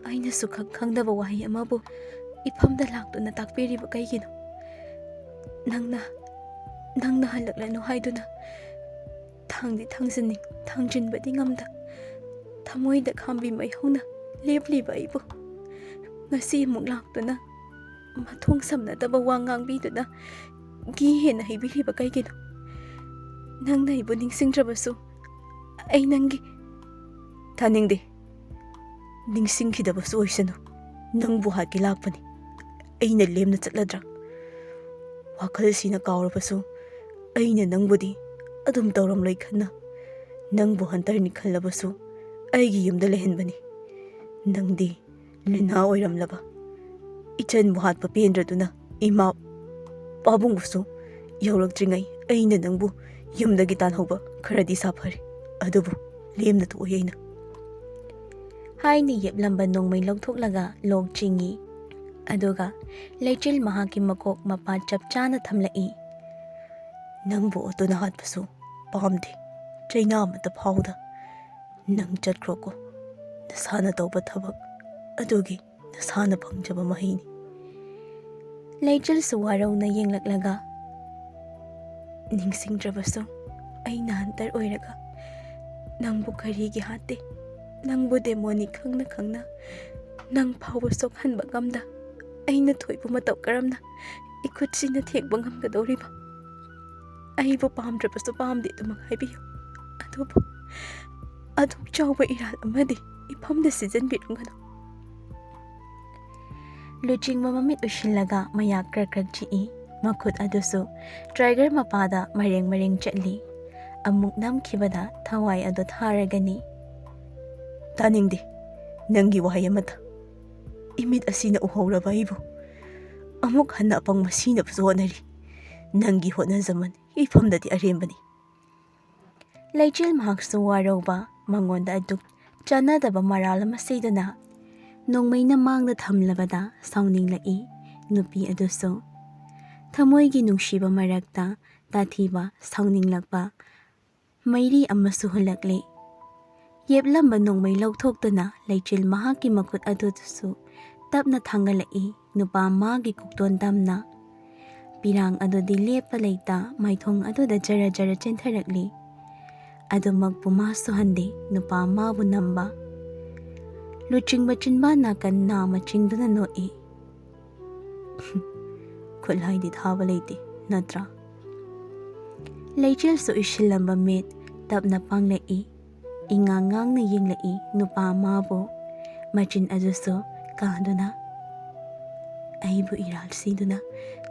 ꯑꯩꯅꯁꯨ ꯈꯪ ꯈꯪꯗꯕ ꯋꯥꯍꯩ ꯑꯃꯕꯨ ꯏꯐꯝꯗ ꯂꯥꯛꯇꯨꯅ ꯇꯥꯛꯄꯤꯔꯤꯕ ꯀꯩꯒꯤꯅꯣ? ꯅꯪꯅ, ꯅꯪꯅ ꯍꯜꯂꯛꯂꯅꯨ ꯍꯥꯏꯗꯨꯅ ꯊꯥꯡꯗꯤ ꯊꯥꯡꯖꯤꯟꯅꯤꯡ, ꯊꯥꯡꯖꯤꯟꯕꯗꯤ ꯉꯝꯗ, ꯊꯃꯣꯏꯗ ꯈꯥꯝꯕꯤ ꯃꯩꯍꯧꯅ ꯂꯦꯞꯂꯤꯕ ꯑꯩꯕꯨ ꯉꯁꯤ ꯑꯃꯨꯛ ꯂꯥꯛꯇꯨꯅ ꯃꯊꯣꯡ ꯁꯝꯅꯗꯕ ꯋꯥ ꯉꯥꯡꯕꯤꯗꯨꯅ ꯘꯤ ꯍꯦꯟꯅ ꯍꯩꯕꯤꯔꯤꯕ ꯀꯩꯒꯤꯅꯣ? ꯅꯪꯅ ꯑꯩꯕꯨ ꯅꯤꯡꯁꯤꯡꯗ꯭ꯔꯕꯁꯨ ꯑꯩ ꯅꯪꯒꯤ ꯊꯥꯅꯤꯡꯗꯦ꯫ ꯅꯤꯡꯁꯤꯡꯈꯤꯗꯕꯁꯨ ꯑꯣꯏꯁꯅꯨ, ꯅꯪꯕꯨ ꯍꯥꯠꯀꯦ ꯂꯥꯛꯄꯅꯤ꯫ ꯑꯩꯅ ꯂꯦꯝꯅ ꯆꯠꯂꯗ꯭ꯔꯥ? ꯋꯥꯈꯜꯁꯤꯅ ꯀꯥꯎꯔꯕꯁꯨ ꯑꯩꯅ ꯅꯪꯕꯨꯗꯤ ꯑꯗꯨꯝ ꯇꯧꯔꯝꯂꯣꯏ ꯈꯟꯅ, ꯅꯪꯕꯨ ꯍꯟꯇꯔꯅꯤ ꯈꯜꯂꯕꯁꯨ ꯑꯩꯒꯤ ꯌꯨꯝꯗ ꯂꯩꯍꯟꯕꯅꯤ꯫ ꯅꯪꯗꯤ ꯂꯤꯅꯥ ꯑꯣꯏꯔꯝꯂꯕ ꯏꯆꯟꯕꯨ ꯍꯥꯠꯄ ꯄꯦꯟꯗ꯭ꯔꯗꯨꯅ ꯏꯃꯥ ꯄꯥꯕꯨꯡꯕꯨꯁꯨ ꯌꯧꯔꯛꯇ꯭ꯔꯤꯉꯩ ꯑꯩꯅ ꯅꯪꯕꯨ ꯌꯨꯝꯗꯒꯤ ꯇꯥꯟꯍꯧꯕ ꯈꯔꯗꯤ ꯁꯥꯐꯔꯦ, ꯑꯗꯨꯕꯨ ꯂꯦꯝꯅ ꯊꯣꯛꯑꯣꯏ ꯑꯩꯅ꯫ ꯍꯥꯏꯅ ꯌꯦꯞꯂꯝꯕ ꯅꯣꯡꯃꯩ ꯂꯧꯊꯣꯛꯂꯒ ꯂꯣꯛ ꯆꯤꯡꯏ꯫ ꯑꯗꯨꯒ ꯂꯩꯆꯤꯜ ꯃꯍꯥꯛꯀꯤ ꯃꯀꯣꯛ ꯃꯄꯥ ꯆꯞ ꯆꯥꯅ ꯊꯝꯂꯛꯏ꯫ ꯅꯪꯕꯨ ꯑꯗꯨꯅ ꯍꯥꯠꯄꯁꯨ ꯄꯥꯝꯗꯦ, ꯆꯩꯅꯥ ꯑꯃꯠꯇ ꯐꯥꯎꯗ꯫ ꯅꯪ ꯆꯠꯈ꯭ꯔꯣꯀꯣ, ꯅꯁꯥꯅ ꯇꯧꯕ ꯊꯕꯛ ꯑꯗꯨꯒꯤ ꯅꯁꯥꯅ ꯐꯪꯖꯕ ꯃꯍꯩꯅꯤ꯫ ꯂꯩꯆꯤꯜꯁꯨ ꯋꯥꯔꯧꯅ ꯌꯦꯡꯂꯛꯂꯒ, ꯅꯤꯡꯁꯤꯡꯗ꯭ꯔꯕꯁꯨ ꯑꯩꯅ ꯍꯟꯇꯔ ꯑꯣꯏꯔꯒ ꯅꯪꯕꯨ ꯀꯔꯤꯒꯤ ꯍꯥꯠꯇꯦ? ꯅꯪꯕꯨ ꯗꯦꯃꯣꯟꯅꯤ ꯈꯪꯅ ꯈꯪꯅ ꯅꯪ ꯐꯥꯎꯕ ꯁꯣꯛꯍꯟꯕ ꯉꯝꯗ ꯑꯩꯅ ꯊꯣꯏꯕꯨ ꯃꯇꯧ ꯀꯔꯝꯅ ꯏꯈꯨꯠꯁꯤꯅ ꯊꯦꯡꯕ ꯉꯝꯒꯗꯧꯔꯤꯕ? ꯑꯩꯕꯨ ꯄꯥꯝꯗ꯭ꯔꯕꯁꯨ ꯄꯥꯝꯗꯦ ꯑꯗꯨꯃꯛ ꯍꯥꯏꯕꯤꯌꯨ꯫ ꯑꯗꯨꯕꯨ ꯑꯗꯨꯛ ꯆꯥꯎꯕ ꯏꯔꯥꯜ ꯑꯃꯗꯤ ꯏꯐꯝꯗ ꯁꯤꯖꯤꯟꯕꯤꯔꯝꯒꯅꯨ꯫ ꯂꯨꯆꯤꯡꯕ ꯃꯃꯤꯠ ꯎꯏꯁꯤꯜꯂꯒ ꯃꯌꯥ ꯀ꯭ꯔꯛ ꯀ꯭ꯔꯛ ꯆꯤꯛꯏ꯫ ꯃꯈꯨꯠ ꯑꯗꯨꯁꯨ ꯇ꯭ꯔꯥꯏꯒꯔ ꯃꯄꯥꯗ ꯃꯔꯦꯡ ꯃꯔꯦꯡ ꯆꯠꯂꯤ꯫ ꯑꯃꯨꯛ ꯅꯝꯈꯤꯕꯗ ꯊꯋꯥꯏ ꯑꯗꯨ ꯊꯥꯔꯒꯅꯤ꯫ ꯇꯥꯅꯤꯡꯗꯦ ꯅꯪꯒꯤ ꯋꯥꯍꯩ ꯑꯃꯠꯇ꯫ ꯏꯃꯤꯠ ꯑꯁꯤꯅ ꯎꯍꯧꯔꯕ ꯑꯩꯕꯨ ꯑꯃꯨꯛ ꯍꯟꯅ ꯑꯄꯪꯕ ꯁꯤꯅꯕꯁꯨ ꯍꯣꯠꯅꯔꯤ꯫ ꯅꯪꯒꯤ ꯍꯣꯠꯅꯖꯃꯟ ꯏꯐꯝꯗꯗꯤ ꯑꯔꯦꯝꯕꯅꯤ꯫ ꯂꯩꯆꯤꯜ ꯃꯍꯥꯛꯁꯨ ꯋꯥꯔꯧꯕ ꯃꯉꯣꯟꯗ ꯑꯗꯨꯛ ꯆꯥꯟꯅꯗꯕ ꯃꯔꯥꯜ ꯑꯃ ꯁꯤꯗꯨꯅ ꯅꯣꯡꯃꯩꯅ ꯃꯥꯡꯗ ꯊꯝꯂꯕꯗ ꯁꯥꯎꯅꯤꯡꯂꯛꯏ꯫ ꯅꯨꯄꯤ ꯑꯗꯨꯁꯨ ꯊꯃꯣꯏꯒꯤ ꯅꯨꯡꯁꯤꯕ ꯃꯔꯛꯇ ꯇꯥꯊꯤꯕ, ꯁꯥꯎꯅꯤꯡꯂꯛꯄ ꯃꯩꯔꯤ ꯑꯃꯁꯨ ꯍꯨꯜꯂꯛꯂꯤ꯫ ꯌꯦꯞꯂꯝꯕ ꯅꯣꯡꯃꯩ ꯂꯧꯊꯣꯛꯇꯨꯅ ꯂꯩꯆꯤꯜ ꯃꯍꯥꯛꯀꯤ ꯃꯈꯨꯠ ꯑꯗꯨꯗꯁꯨ ꯇꯞꯅ ꯊꯥꯡꯒꯠꯂꯛꯏ꯫ ꯅꯨꯄꯥ ꯃꯥꯒꯤ ꯀꯣꯛꯇꯣꯟ ꯇꯝꯅ ꯄꯤꯔꯥꯡ ꯑꯗꯨꯗꯤ ꯂꯦꯞꯄ ꯂꯩꯇ ꯃꯥꯏꯊꯣꯡ ꯑꯗꯨꯗ ꯖꯔ ꯖꯔ ꯆꯦꯟꯊꯔꯛꯂꯤ꯫ ꯑꯗꯨꯃꯛꯄꯨ ꯃꯥꯁꯨ ꯍꯟꯗꯦ꯫ ꯅꯨꯄꯥ ꯃꯥꯕꯨ ꯅꯝꯕ ꯂꯨꯆꯤꯡꯕ ꯆꯤꯟꯕꯥꯟ ꯅꯥꯀꯟ ꯅꯥꯃ ꯆꯤꯡꯗꯨꯅ ꯅꯣꯛꯏ꯫ ꯈꯨꯠꯂꯥꯏꯗꯤ ꯊꯥꯕ ꯂꯩꯇꯦ, ꯅꯠꯇ꯭ꯔꯥ? ꯂꯩꯆꯤꯜꯁꯨ ꯎꯏꯁꯤꯜꯂꯝꯕ ꯃꯤꯠ ꯇꯞꯅ ꯄꯥꯡꯂꯛꯏ꯫ ꯏꯉꯥꯡ ꯉꯥꯡꯅ ꯌꯦꯡꯂꯛꯏ ꯅꯨꯄꯥ ꯑꯃꯕꯨ꯫ ꯃꯆꯤꯟ ꯑꯗꯨꯁꯨ ꯀꯥꯗꯨꯅ, "ꯑꯩꯕꯨ ꯏꯔꯥꯜ ꯁꯤꯗꯨꯅ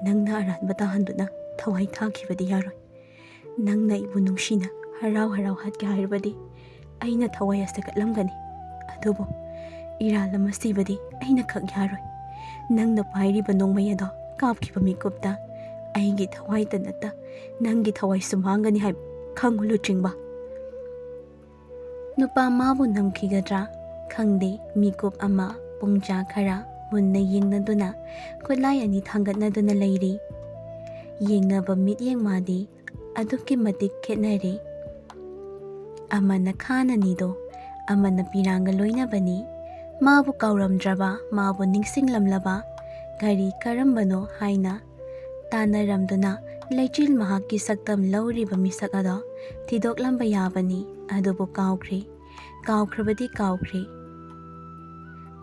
ꯅꯪꯅ ꯑꯔꯥꯟꯕ ꯇꯥꯍꯟꯗꯨꯅ ꯊꯋꯥꯏ ꯊꯥꯈꯤꯕꯗꯤ ꯌꯥꯔꯣꯏ꯫ ꯅꯪꯅ ꯑꯩꯕꯨ ꯅꯨꯡꯁꯤꯅ ꯍꯔꯥꯎ ꯍꯔꯥꯎ ꯍꯥꯠꯀꯦ ꯍꯥꯏꯔꯕꯗꯤ ꯑꯩꯅ ꯊꯋꯥꯏ ꯑꯁꯦ ꯀꯠꯂꯝꯒꯅꯤ꯫ ꯑꯗꯨꯕꯨ ꯏꯔꯥꯜ ꯑꯃ ꯁꯤꯕꯗꯤ ꯑꯩꯅ ꯈꯛ ꯌꯥꯔꯣꯏ꯫ ꯅꯪꯅ ꯄꯥꯏꯔꯤꯕ ꯅꯣꯡꯃꯩ ꯑꯗꯣ ꯀꯥꯞꯈꯤꯕ ꯃꯤꯀꯨꯞꯇ ꯑꯩꯒꯤ ꯊꯋꯥꯏꯇ ꯅꯠꯇ ꯅꯪꯒꯤ ꯊꯋꯥꯏꯁꯨ ꯃꯥꯡꯒꯅꯤ ꯍꯥꯏꯕ ꯈꯪꯉꯨ, ꯂꯨꯆꯤꯡꯕ꯫" ꯅꯨꯄꯥ ꯃꯥꯕꯨ ꯅꯝꯈꯤꯒꯗ꯭ꯔꯥ ꯈꯪꯗꯦ, ꯃꯤꯀꯨꯞ ꯑꯃ ꯄꯨꯡꯖꯥ ꯈꯔ ꯃꯨꯟꯅ ꯌꯦꯡꯅꯗꯨꯅ ꯈꯨꯠꯂꯥꯏ ꯑꯅꯤ ꯊꯥꯡꯒꯠꯅꯗꯨꯅ ꯂꯩꯔꯤ꯫ ꯌꯦꯡꯅꯕ ꯃꯤꯠꯌꯦꯡ ꯃꯥꯗꯤ ꯑꯗꯨꯛꯀꯤ ꯃꯇꯤꯛ ꯈꯦꯠꯅꯔꯦ꯫ ꯑꯃꯅ ꯈꯥꯅꯅꯤꯗꯣ, ꯑꯃꯅ ꯄꯤꯔꯥꯡꯒ ꯂꯣꯏꯅꯕꯅꯤ꯫ ꯃꯥꯕꯨ ꯀꯥꯎꯔꯝꯗ꯭ꯔꯕ, ꯃꯥꯕꯨ ꯅꯤꯡꯁꯤꯡꯂꯝꯂꯕ, ꯀꯔꯤ ꯀꯔꯝꯕꯅꯣ ꯍꯥꯏꯅ ꯇꯥꯟꯅꯔꯝꯗꯨꯅ ꯂꯩꯆꯤꯜ ꯃꯍꯥꯛꯀꯤ ꯁꯛꯇꯝ ꯂꯧꯔꯤꯕ ꯃꯤꯁꯛ ꯑꯗꯣ ꯊꯤꯗꯣꯛꯂꯝꯕ ꯌꯥꯕꯅꯤ, ꯑꯗꯨꯕꯨ ꯀꯥꯎꯈ꯭ꯔꯦ꯫ ꯀꯥꯎꯈ꯭ꯔꯕꯗꯤ ꯀꯥꯎꯈ꯭ꯔꯦ꯫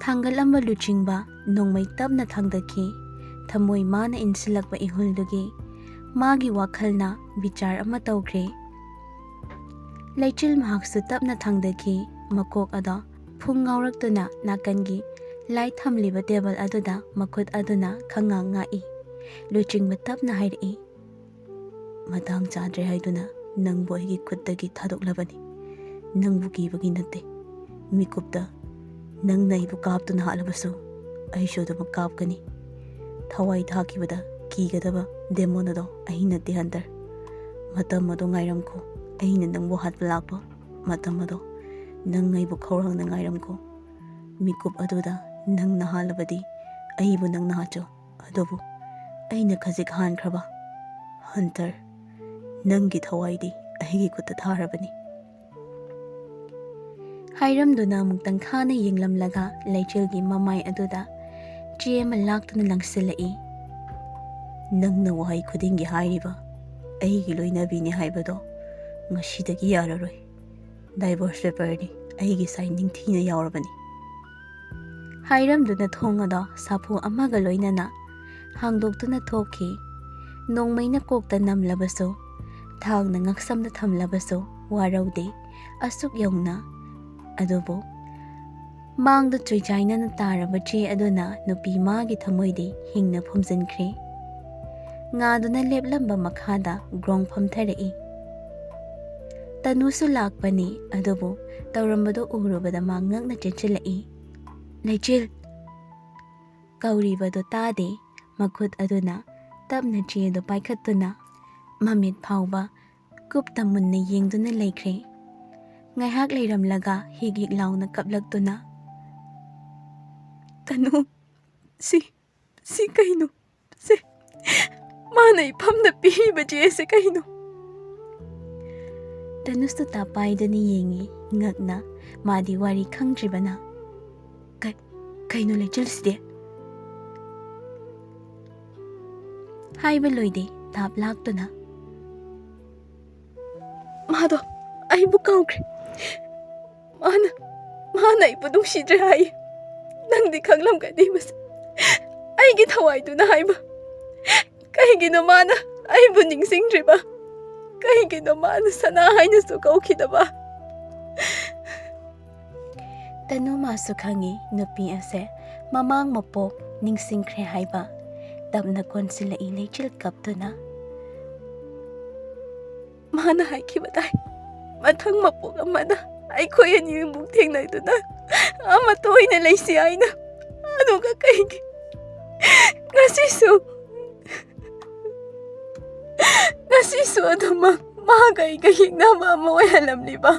ꯊꯥꯡꯒꯠꯂꯝꯕ ꯂꯨꯆꯤꯡꯕ ꯅꯣꯡꯃꯩ ꯇꯞꯅ ꯊꯥꯡꯒꯠꯈꯤ꯫ ꯊꯃꯣꯏ ꯃꯥꯅ ꯏꯟꯁꯤꯜꯂꯛꯄ ꯏꯍꯨꯜꯗꯨꯒꯤ ꯃꯥꯒꯤ ꯋꯥꯈꯜꯅ ꯕꯤꯆꯥꯔ ꯑꯃ ꯇꯧꯈ꯭ꯔꯦ꯫ ꯂꯩꯆꯤꯜ ꯃꯍꯥꯛꯁꯨ ꯇꯞꯅ ꯊꯥꯡꯗꯈꯤ꯫ ꯃꯀꯣꯛ ꯑꯗꯣ ꯐꯨꯡ ꯉꯥꯎꯔꯛꯇꯨꯅ ꯅꯥꯀꯟꯒꯤ ꯂꯥꯏꯠ ꯊꯝꯂꯤꯕ ꯇꯦꯕꯜ ꯑꯗꯨꯗ ꯃꯈꯨꯠ ꯑꯗꯨꯅ ꯈꯪꯉꯥꯡ ꯉꯥꯛꯏ꯫ ꯂꯨꯆꯤꯡꯕ ꯇꯞꯅ ꯍꯥꯏꯔꯛꯏ, "ꯃꯇꯥꯡ ꯆꯥꯗ꯭ꯔꯦ ꯍꯥꯏꯗꯨꯅ ꯅꯪꯕꯨ ꯑꯩꯒꯤ ꯈꯨꯠꯇꯒꯤ ꯊꯥꯗꯣꯛꯂꯕꯅꯤ꯫ ꯅꯪꯕꯨ ꯀꯤꯕꯒꯤ ꯅꯠꯇꯦ꯫ ꯃꯤꯀꯨꯞꯇ ꯅꯪꯅ ꯑꯩꯕꯨ ꯀꯥꯞꯇꯨꯅ ꯍꯥꯠꯂꯕꯁꯨ ꯑꯩꯁꯨ ꯑꯗꯨꯃꯛ ꯀꯥꯞꯀꯅꯤ꯫ ꯊꯋꯥꯏ ꯊꯥꯈꯤꯕꯗ ꯀꯤꯒꯗꯕ ꯗꯦꯃꯣꯟ ꯑꯗꯣ ꯑꯩ ꯅꯠꯇꯦ, ꯍꯟꯇꯔ꯫ ꯃꯇꯝ ꯑꯗꯨ ꯉꯥꯏꯔꯝꯈꯣ꯫ ꯑꯩꯅ ꯅꯪꯕꯨ ꯍꯥꯠꯄ ꯂꯥꯛꯄ ꯃꯇꯝ ꯑꯗꯣ ꯅꯪ ꯑꯩꯕꯨ ꯈꯧꯔꯥꯡꯅ ꯉꯥꯏꯔꯝꯈꯣ꯫ ꯃꯤꯀꯨꯞ ꯑꯗꯨꯗ ꯅꯪꯅ ꯍꯥꯠꯂꯕꯗꯤ ꯑꯩꯕꯨ ꯅꯪꯅ ꯍꯥꯠꯆꯧ꯫ ꯑꯗꯨꯕꯨ ꯑꯩꯅ ꯈꯖꯤꯛ ꯍꯥꯟꯈ꯭ꯔꯕ, ꯍꯟꯇꯔ, ꯅꯪꯒꯤ ꯊꯋꯥꯏꯗꯤ ꯑꯩꯒꯤ ꯈꯨꯠꯇ ꯊꯥꯔꯕꯅꯤ꯫" ꯍꯥꯏꯔꯝꯗꯨꯅ ꯑꯃꯨꯛꯇꯪ ꯈꯥꯅ ꯌꯦꯡꯂꯝꯂꯒ ꯂꯩꯆꯤꯜꯒꯤ ꯃꯃꯥꯏ ꯑꯗꯨꯗ ꯆꯦ ꯑꯃ ꯂꯥꯛꯇꯨꯅ ꯂꯪꯁꯤꯜꯂꯛꯏ꯫ "ꯅꯪꯅ ꯋꯥꯍꯩ ꯈꯨꯗꯤꯡꯒꯤ ꯍꯥꯏꯔꯤꯕ ꯑꯩꯒꯤ ꯂꯣꯏꯅꯕꯤꯅꯤ ꯍꯥꯏꯕꯗꯣ ꯉꯁꯤꯗꯒꯤ ꯌꯥꯔꯔꯣꯏ꯫ ꯗꯥꯏꯚꯣꯔꯁ ꯄꯦꯄꯔꯗꯤ ꯑꯩꯒꯤ ꯁꯥꯏꯟ ꯅꯤꯡꯊꯤꯅ ꯌꯥꯎꯔꯕꯅꯤ꯫" ꯍꯥꯏꯔꯝꯗꯨꯅ ꯊꯣꯡ ꯑꯗꯣ ꯁꯥꯐꯨ ꯑꯃꯒ ꯂꯣꯏꯅꯅ ꯍꯥꯡꯗꯣꯛꯇꯨꯅ ꯊꯣꯛꯈꯤ꯫ ꯅꯣꯡꯃꯩꯅ ꯀꯣꯛꯇ ꯅꯝꯂꯕꯁꯨ, ꯊꯥꯡꯅ ꯉꯛꯁꯝꯗ ꯊꯝꯂꯕꯁꯨ ꯋꯥꯔꯧꯗꯦ ꯑꯁꯨꯛ ꯌꯧꯅ꯫ ꯑꯗꯨꯕꯨ ꯃꯥꯡꯗ ꯆꯨꯏꯆꯥꯏꯅꯅ ꯇꯥꯔꯕ ꯆꯦ ꯑꯗꯨꯅ ꯅꯨꯄꯤ ꯃꯥꯒꯤ ꯊꯃꯣꯏꯗꯤ ꯍꯤꯡꯅ ꯐꯨꯝꯖꯤꯟꯈ꯭ꯔꯦ꯫ ꯉꯥꯗꯨꯅ ꯂꯦꯞꯂꯝꯕ ꯃꯈꯥꯗ ꯒ꯭ꯔꯣꯡ ꯐꯝꯊꯔꯛꯏ꯫ ꯇꯅꯨꯁꯨ ꯂꯥꯛꯄꯅꯤ, ꯑꯗꯨꯕꯨ ꯇꯧꯔꯝꯕꯗꯨ ꯎꯔꯨꯕꯗ ꯃꯥ ꯉꯛꯅ ꯆꯦꯟꯁꯤꯜꯂꯛꯏ꯫ "ꯂꯩꯆꯤꯜ!" ꯀꯧꯔꯤꯕꯗꯨ ꯇꯥꯗꯦ꯫ ꯃꯈꯨꯠ ꯑꯗꯨꯅ ꯇꯞꯅ ꯆꯦꯗꯨ ꯄꯥꯏꯈꯠꯇꯨꯅ ꯃꯃꯤꯠ ꯐꯥꯎꯕ ꯀꯨꯞꯇ ꯃꯨꯟꯅ ꯌꯦꯡꯗꯨꯅ ꯂꯩꯈ꯭ꯔꯦ꯫ ꯉꯥꯏꯍꯥꯛ ꯂꯩꯔꯝꯂꯒ ꯍꯤꯛ ꯍꯤꯛ ꯂꯥꯎꯅ ꯀꯞꯂꯛꯇꯨꯅ, "ꯇꯅꯨ, ꯁꯤ, ꯁꯤ ꯀꯩꯅꯣ? ꯁꯤ, ꯃꯥꯅ ꯏꯐꯝꯗ ꯄꯤꯔꯤꯕ ꯆꯦ ꯑꯁꯤ ꯀꯩꯅꯣ?" ꯇꯅꯨꯁꯨ ꯇꯥ ꯄꯥꯏꯗꯨꯅ ꯌꯦꯡꯉꯤ, ꯉꯛꯅ꯫ ꯃꯥꯗꯤ ꯋꯥꯔꯤ ꯈꯪꯗ꯭ꯔꯤꯕꯅ꯫ "ꯀꯩ-, ꯀꯩꯅꯣ ꯂꯩꯆꯤꯜꯁꯤꯗꯤ?" ꯍꯥꯏꯕ ꯂꯣꯏꯗꯦ, ꯊꯥꯞ ꯂꯥꯛꯇꯨꯅ, "ꯃꯥꯗꯣ ꯑꯩꯕꯨ ꯀꯥꯎꯈ꯭ꯔꯦ꯫ ꯃꯥꯅ, ꯃꯥꯅ ꯑꯩꯕꯨ ꯅꯨꯡꯁꯤꯗ꯭ꯔꯦ ꯍꯥꯏꯌꯦ꯫ ꯅꯪꯗꯤ ꯈꯪꯂꯝꯒꯅꯤ ꯃꯁꯤ꯫ ꯑꯩꯒꯤ ꯊꯋꯥꯏꯗꯨꯅ ꯍꯥꯏꯕ꯫ ꯀꯩꯒꯤꯅꯣ ꯃꯥꯅ ꯑꯩꯕꯨ ꯅꯤꯡꯁꯤꯡꯗ꯭ꯔꯤꯕ? ꯀꯩꯒꯤꯅꯣ ꯃꯥꯅ ꯁꯅꯥ ꯍꯥꯏꯅꯁꯨ ꯀꯧꯈꯤꯗꯕ?" ꯇꯅꯨ ꯃꯥꯁꯨ ꯈꯪꯉꯤ ꯅꯨꯄꯤ ꯑꯁꯦ ꯃꯃꯥꯡ ꯃꯄꯣꯛ ꯅꯤꯡꯁꯤꯡꯈ꯭ꯔꯦ ꯍꯥꯏꯕ꯫ ꯇꯞꯅ ꯀꯣꯟꯁꯤꯜꯂꯛꯏ ꯂꯩꯆꯤꯜ ꯀꯞꯇꯨꯅ꯫ "ꯃꯥꯅ ꯍꯥꯏꯈꯤꯕ ꯇꯥꯏ, ꯃꯊꯪ ꯃꯄꯣꯛ ꯑꯃꯗ ꯑꯩꯈꯣꯏ ꯑꯅꯤ ꯑꯃꯨꯛ ꯊꯦꯡꯅꯗꯨꯅ ꯑꯃꯠꯇ ꯑꯣꯏꯅ ꯂꯩꯁꯤ ꯍꯥꯏꯅ꯫ ꯑꯗꯨꯒ ꯀꯩꯒꯤ ꯉꯁꯤꯁꯨ, ꯉꯁꯤꯁꯨ ꯑꯗꯨꯃꯛ ꯃꯥꯒ ꯑꯩꯒ ꯌꯦꯛꯅꯕ ꯑꯃ ꯑꯣꯏꯍꯜꯂꯝꯂꯤꯕ?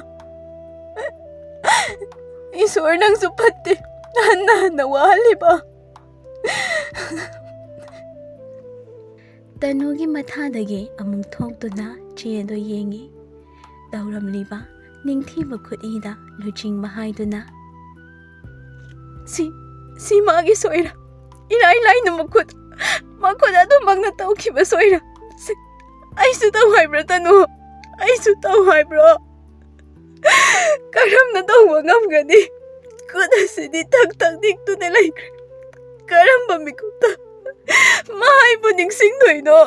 ꯏꯁꯣꯔ, ꯅꯪꯁꯨ ꯐꯠꯇꯦ, ꯍꯟꯅ ꯍꯟꯅ ꯋꯥꯍꯜꯂꯤꯕ?" ꯇꯅꯨꯒꯤ ꯃꯊꯥꯗꯒꯤ ꯑꯃꯨꯛ ꯊꯣꯛꯇꯨꯅ ꯆꯦ ꯑꯗꯨ ꯌꯦꯡꯉꯤ꯫ ꯇꯧꯔꯝꯂꯤꯕ ꯅꯤꯡꯊꯤꯕ ꯈꯨꯠꯏꯗ ꯂꯨꯆꯤꯡꯕ ꯍꯥꯏꯗꯨꯅ, "ꯁꯤ, ꯁꯤ ꯃꯥꯒꯤ ꯁꯣꯏꯔ? ꯏꯔꯥꯏ ꯂꯥꯏꯅ ꯃꯈꯨꯠ, ꯃꯈꯨꯠ ꯑꯗꯨꯃꯛꯅ ꯇꯧꯈꯤꯕ ꯁꯣꯏꯔ? ꯁꯤ, ꯑꯩꯁꯨ ꯇꯧ ꯍꯥꯏꯕ꯭ꯔꯣ, ꯇꯅꯨ? ꯑꯩꯁꯨ ꯇꯧ ꯍꯥꯏꯕ꯭ꯔꯣ? ꯀꯔꯝꯅ ꯇꯧꯕ ꯉꯝꯒꯅꯤ? ꯈꯨꯠ ꯑꯁꯤꯗꯤ ꯊꯛ ꯊꯛ ꯅꯤꯛꯇꯨꯅ ꯂꯩꯈ꯭ꯔꯦ꯫ ꯀꯔꯝꯕ ꯃꯤꯀꯨꯞꯇ ꯃꯥ ꯑꯩꯕꯨ ꯅꯤꯡꯁꯤꯡꯗꯣꯏꯅꯣ?